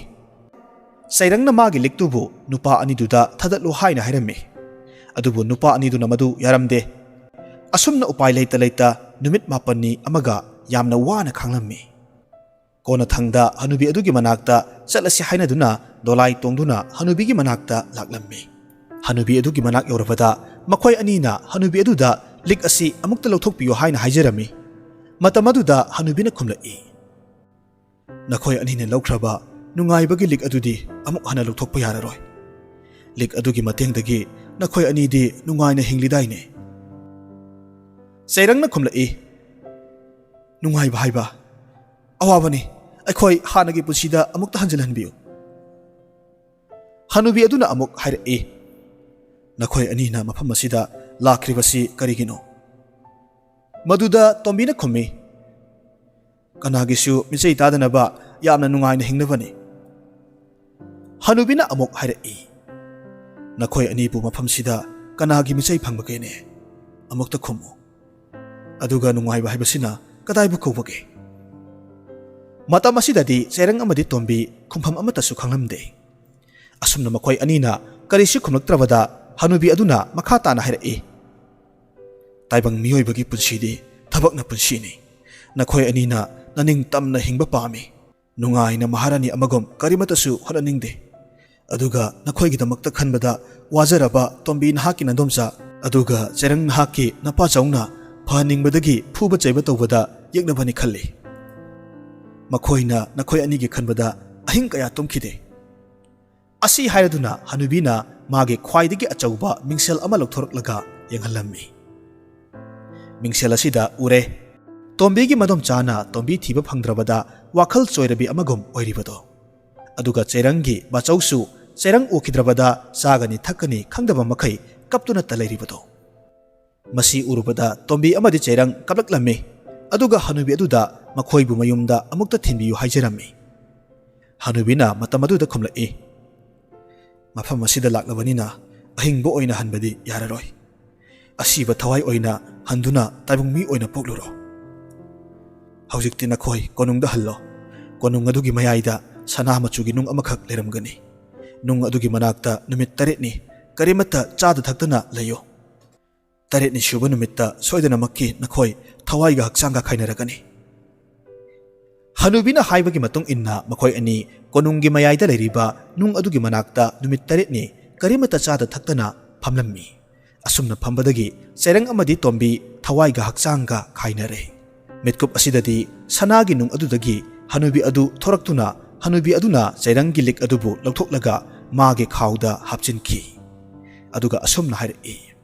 ꯆꯩꯔꯪꯅ ꯃꯥꯒꯤ ꯂꯤꯛꯇꯨꯕꯨ ꯅꯨꯄꯥ ꯑꯅꯤꯗꯨꯗ ꯊꯥꯗꯠꯂꯨ ꯍꯥꯏꯅ ꯍꯥꯏꯔꯝꯃꯤ꯫ ꯑꯗꯨꯕꯨ ꯅꯨꯄꯥ ꯑꯅꯤꯗꯨꯅ ꯃꯗꯨ ꯌꯥꯔꯝꯗꯦ꯫ ꯑꯁꯨꯝꯅ ꯎꯄꯥꯏ ꯂꯩꯇ ꯂꯩꯇ ꯅꯨꯃꯤꯠ ꯃꯥꯄꯟꯅꯤ ꯑꯃꯒ ꯌꯥꯝꯅ ꯋꯥꯅ ꯈꯥꯡꯂꯝꯃꯤ꯫ ꯀꯣꯟꯅꯊꯪꯗ ꯍꯅꯨꯕꯤ ꯑꯗꯨꯒꯤ ꯃꯅꯥꯛꯇ ꯆꯠꯂꯁꯤ ꯍꯥꯏꯅꯗꯨꯅ ꯗꯣꯂꯥꯏ ꯇꯣꯡꯗꯨꯅ ꯍꯅꯨꯕꯤꯒꯤ ꯃꯅꯥꯛꯇ ꯂꯥꯛꯂꯝꯃꯤ꯫ ꯍꯅꯨꯕꯤ ꯑꯗꯨꯒꯤ ꯃꯅꯥꯛ ꯌꯧꯔꯕꯗ ꯃꯈꯣꯏ ꯑꯅꯤꯅ ꯍꯅꯨꯕꯤ ꯑꯗꯨꯗ ꯂꯤꯛ ꯑꯁꯤ ꯑꯃꯨꯛꯇ ꯂꯧꯊꯣꯛꯄꯤꯌꯨ ꯍꯥꯏꯅ ꯍꯥꯏꯖꯔꯝꯃꯤ꯫ ꯃꯇꯝ ꯑꯗꯨꯗ ꯍꯅꯨꯕꯤꯅ ꯈꯨꯝꯂꯛꯏ, "ꯅꯈꯣꯏ ꯑꯅꯤꯅ ꯂꯧꯈ꯭ꯔꯕ ꯅꯨꯡꯉꯥꯏꯕꯒꯤ ꯂꯤꯛ ꯑꯗꯨꯗꯤ ꯑꯃꯨꯛ ꯍꯟꯅ ꯂꯧꯊꯣꯛꯄ ꯌꯥꯔꯔꯣꯏ꯫ ꯂꯤꯛ ꯑꯗꯨꯒꯤ ꯃꯇꯦꯡꯗꯒꯤ ꯅꯈꯣꯏ ꯑꯅꯤꯗꯤ ꯅꯨꯡꯉꯥꯏꯅ ꯍꯤꯡꯂꯤꯗꯥꯏꯅꯦ?" ꯆꯩꯔꯪꯅ ꯈꯨꯝꯂꯛꯏ, "ꯅꯨꯡꯉꯥꯏꯕ ꯍꯥꯏꯕ ꯑꯋꯥꯕꯅꯤ꯫ ꯑꯩꯈꯣꯏ ꯍꯥꯟꯅꯒꯤ ꯄꯨꯟꯁꯤꯗ ꯑꯃꯨꯛꯇ ꯍꯟꯖꯤꯜꯍꯟꯕꯤꯌꯨ꯫" ꯍꯅꯨꯕꯤ ꯑꯗꯨꯅ ꯑꯃꯨꯛ ꯍꯥꯏꯔꯛꯏ, "ꯅꯈꯣꯏ ꯑꯅꯤꯅ ꯃꯐꯝ ꯑꯁꯤꯗ ꯂꯥꯛꯈ꯭ꯔꯤꯕꯁꯤ ꯀꯔꯤꯒꯤꯅꯣ?" ꯃꯗꯨꯗ ꯇꯣꯝꯕꯤꯅ ꯈꯨꯝꯃꯤ, "ꯀꯅꯥꯒꯤꯁꯨ ꯃꯤꯆꯩ ꯇꯥꯗꯅꯕ ꯌꯥꯝꯅ ꯅꯨꯡꯉꯥꯏꯅ ꯍꯤꯡꯅꯕꯅꯤ꯫" ꯍꯅꯨꯕꯤꯅ ꯑꯃꯨꯛ ꯍꯥꯏꯔꯛꯏ, "ꯅꯈꯣꯏ ꯑꯅꯤꯕꯨ ꯃꯐꯝꯁꯤꯗ ꯀꯅꯥꯒꯤ ꯃꯤꯆꯩ ꯐꯪꯕꯒꯦꯅꯦ? ꯑꯃꯨꯛꯇ ꯈꯨꯝꯃꯨ꯫ ꯑꯗꯨꯒ ꯅꯨꯡꯉꯥꯏꯕ ꯍꯥꯏꯕꯁꯤꯅ ꯀꯗꯥꯏꯕꯨ ꯀꯧꯕꯒꯦ?" ꯃꯇꯝ ꯑꯁꯤꯗꯗꯤ ꯆꯦꯔꯪ ꯑꯃꯗꯤ ꯇꯣꯝꯕꯤ ꯈꯨꯝꯐꯝ ꯑꯃꯠꯇꯁꯨ ꯈꯪꯂꯝꯗꯦ꯫ ꯑꯁꯨꯝꯅ ꯃꯈꯣꯏ ꯑꯅꯤꯅ ꯀꯔꯤꯁꯨ ꯈꯨꯝꯂꯛꯇ꯭ꯔꯕꯗ ꯍꯅꯨꯕꯤ ꯑꯗꯨꯅ ꯃꯈꯥ ꯇꯥꯅ ꯍꯥꯏꯔꯛꯏ, "ꯇꯥꯏꯕꯪ ꯃꯤꯑꯣꯏꯕꯒꯤ ꯄꯨꯟꯁꯤꯗꯤ ꯊꯕꯛꯅ ꯄꯨꯟꯁꯤꯅꯤ꯫ ꯅꯈꯣꯏ ꯑꯅꯤꯅ ꯅꯅꯤꯡ ꯇꯝꯅ ꯍꯤꯡꯕ ꯄꯥꯝꯃꯤ꯫ ꯅꯨꯡꯉꯥꯏꯅ ꯃꯍꯥꯔꯥꯅꯤ ꯑꯃꯒꯨꯝ ꯀꯔꯤꯃꯠꯇꯁꯨ ꯍꯣꯠꯅꯅꯤꯡꯗꯦ꯫ ꯑꯗꯨꯒ ꯅꯈꯣꯏꯒꯤꯗꯃꯛꯇ ꯈꯟꯕꯗ ꯋꯥꯖꯔꯕ ꯇꯣꯝꯕꯤ ꯅꯍꯥꯛꯀꯤ ꯅꯗꯣꯝꯆꯥ, ꯑꯗꯨꯒ ꯆꯦꯔꯪ ꯅꯍꯥꯛꯀꯤ ꯅꯄꯥꯆꯧꯅ ꯐꯍꯟꯅꯤꯡꯕꯗꯒꯤ ꯐꯨꯕ ꯆꯩꯕ ꯇꯧꯕꯗ ꯌꯦꯛꯅꯕꯅꯤ ꯈꯜꯂꯤ꯫ ꯃꯈꯣꯏꯅ ꯅꯈꯣꯏ ꯑꯅꯤꯒꯤ ꯈꯟꯕꯗ ꯑꯍꯤꯡ ꯀꯌꯥ ꯇꯨꯝꯈꯤꯗꯦ꯫" ꯑꯁꯤ ꯍꯥꯏꯔꯗꯨꯅ ꯍꯅꯨꯕꯤꯅ ꯃꯥꯒꯤ ꯈ꯭ꯋꯥꯏꯗꯒꯤ ꯑꯆꯧꯕ ꯃꯤꯡꯁꯦꯜ ꯑꯃ ꯂꯧꯊꯣꯔꯛꯂꯒ ꯌꯦꯡꯍꯜꯂꯝꯃꯤ꯫ ꯃꯤꯡꯁꯦꯜ ꯑꯁꯤꯗ ꯎꯔꯦ, ꯇꯣꯝꯕꯤꯒꯤ ꯃꯗꯣꯝꯆꯥꯅ ꯇꯣꯝꯕꯤ ꯊꯤꯕ ꯐꯪꯗ꯭ꯔꯕꯗ ꯋꯥꯈꯜ ꯆꯣꯏꯔꯕꯤ ꯑꯃꯒꯨꯝ ꯑꯣꯏꯔꯤꯕꯗꯣ, ꯑꯗꯨꯒ ꯆꯩꯔꯪꯒꯤ ꯃꯆꯧꯁꯨ ꯆꯩꯔꯪ ꯎꯈꯤꯗ꯭ꯔꯕꯗ ꯆꯥꯒꯅꯤ ꯊꯛꯀꯅꯤ ꯈꯪꯗꯕ ꯃꯈꯩ ꯀꯞꯇꯨꯅꯇ ꯂꯩꯔꯤꯕꯗꯣ꯫ ꯃꯁꯤ ꯎꯔꯨꯕꯗ ꯇꯣꯝꯕꯤ ꯑꯃꯗꯤ ꯆꯩꯔꯪ ꯀꯞꯂꯛꯂꯝꯃꯤ꯫ ꯑꯗꯨꯒ ꯍꯅꯨꯕꯤ ꯑꯗꯨꯗ ꯃꯈꯣꯏꯕꯨ ꯃꯌꯨꯝꯗ ꯑꯃꯨꯛꯇ ꯊꯤꯟꯕꯤꯌꯨ ꯍꯥꯏꯖꯔꯝꯃꯤ꯫ ꯍꯅꯨꯕꯤꯅ ꯃꯇꯝ ꯑꯗꯨꯗ ꯈꯨꯝꯂꯛꯏ, "ꯃꯐꯝ ꯑꯁꯤꯗ ꯂꯥꯛꯂꯕꯅꯤꯅ ꯑꯍꯤꯡꯕ ꯑꯣꯏꯅ ꯍꯟꯕꯗꯤ ꯌꯥꯔꯔꯣꯏ꯫ ꯑꯁꯤꯕ ꯊꯋꯥꯏ ꯑꯣꯏꯅ ꯍꯟꯗꯨꯅ ꯇꯥꯏꯕꯪ ꯃꯤ ꯑꯣꯏꯅ ꯄꯣꯛꯂꯨꯔꯣ꯫ ꯍꯧꯖꯤꯛꯇꯤ ꯅꯈꯣꯏ ꯀꯣꯅꯨꯡꯗ ꯍꯜꯂꯣ꯫ ꯀꯣꯅꯨꯡ ꯑꯗꯨꯒꯤ ꯃꯌꯥꯏꯗ ꯁꯅꯥ ꯃꯆꯨꯒꯤ ꯅꯨꯡ ꯑꯃꯈꯛ ꯂꯩꯔꯝꯒꯅꯤ꯫ ꯅꯨꯡ ꯑꯗꯨꯒꯤ ꯃꯅꯥꯛꯇ ꯅꯨꯃꯤꯠ ꯇꯔꯦꯠꯅꯤ ꯀꯔꯤꯃꯠꯇ ꯆꯥꯗ ꯊꯛꯇꯅ ꯂꯩꯌꯨ꯫ ꯇꯔꯦꯠꯅꯤ ꯁꯨꯕ ꯅꯨꯃꯤꯠꯇ ꯁꯣꯏꯗꯅꯃꯛꯀꯤ ꯅꯈꯣꯏ ꯊꯋꯥꯏꯒ ꯍꯛꯆꯥꯡꯒ ꯈꯥꯏꯅꯔꯒꯅꯤ꯫" ꯍꯅꯨꯕꯤꯅ ꯍꯥꯏꯕꯒꯤ ꯃꯇꯨꯡ ꯏꯟꯅ ꯃꯈꯣꯏ ꯑꯅꯤ ꯀꯣꯅꯨꯡꯒꯤ ꯃꯌꯥꯏꯗ ꯂꯩꯔꯤꯕ ꯅꯨꯡ ꯑꯗꯨꯒꯤ ꯃꯅꯥꯛꯇ ꯅꯨꯃꯤꯠ ꯇꯔꯦꯠꯅꯤ ꯀꯔꯤꯃꯠꯇ ꯆꯥꯗ ꯊꯛꯇꯅ ꯐꯝꯂꯝꯃꯤ꯫ ꯑꯁꯨꯝꯅ ꯐꯝꯕꯗꯒꯤ ꯆꯩꯔꯪ ꯑꯃꯗꯤ ꯇꯣꯝꯕꯤ ꯊꯋꯥꯏꯒ ꯍꯛꯆꯥꯡꯒ ꯈꯥꯏꯅꯔꯦ꯫ ꯃꯤꯠꯀꯨꯞ ꯑꯁꯤꯗꯗꯤ ꯁꯅꯥꯒꯤ ꯅꯨꯡ ꯑꯗꯨꯗꯒꯤ ꯍꯅꯨꯕꯤ ꯑꯗꯨ ꯊꯣꯔꯛꯇꯨꯅ ꯍꯅꯨꯕꯤ ꯑꯗꯨꯅ ꯆꯩꯔꯪꯒꯤ ꯂꯤꯛ ꯑꯗꯨꯕꯨ ꯂꯧꯊꯣꯛꯂꯒ ꯃꯥꯒꯤ ꯈꯥꯎꯗ ꯍꯥꯞꯆꯤꯟꯈꯤ꯫ ꯑꯗꯨꯒ ꯑꯁꯨꯝꯅ ꯍꯥꯏꯔꯛꯏ,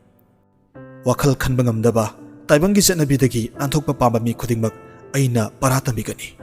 "ꯋꯥꯈꯜ ꯈꯟꯕ ꯉꯝꯗꯕ ꯇꯥꯏꯕꯪꯒꯤ ꯆꯠꯅꯕꯤꯗꯒꯤ ꯅꯥꯟꯊꯣꯛꯄ ꯄꯥꯝꯕ ꯃꯤ ꯈꯨꯗꯤꯡꯃꯛ ꯑꯩꯅ ꯄꯔꯥ ꯇꯝꯕꯤꯒꯅꯤ꯫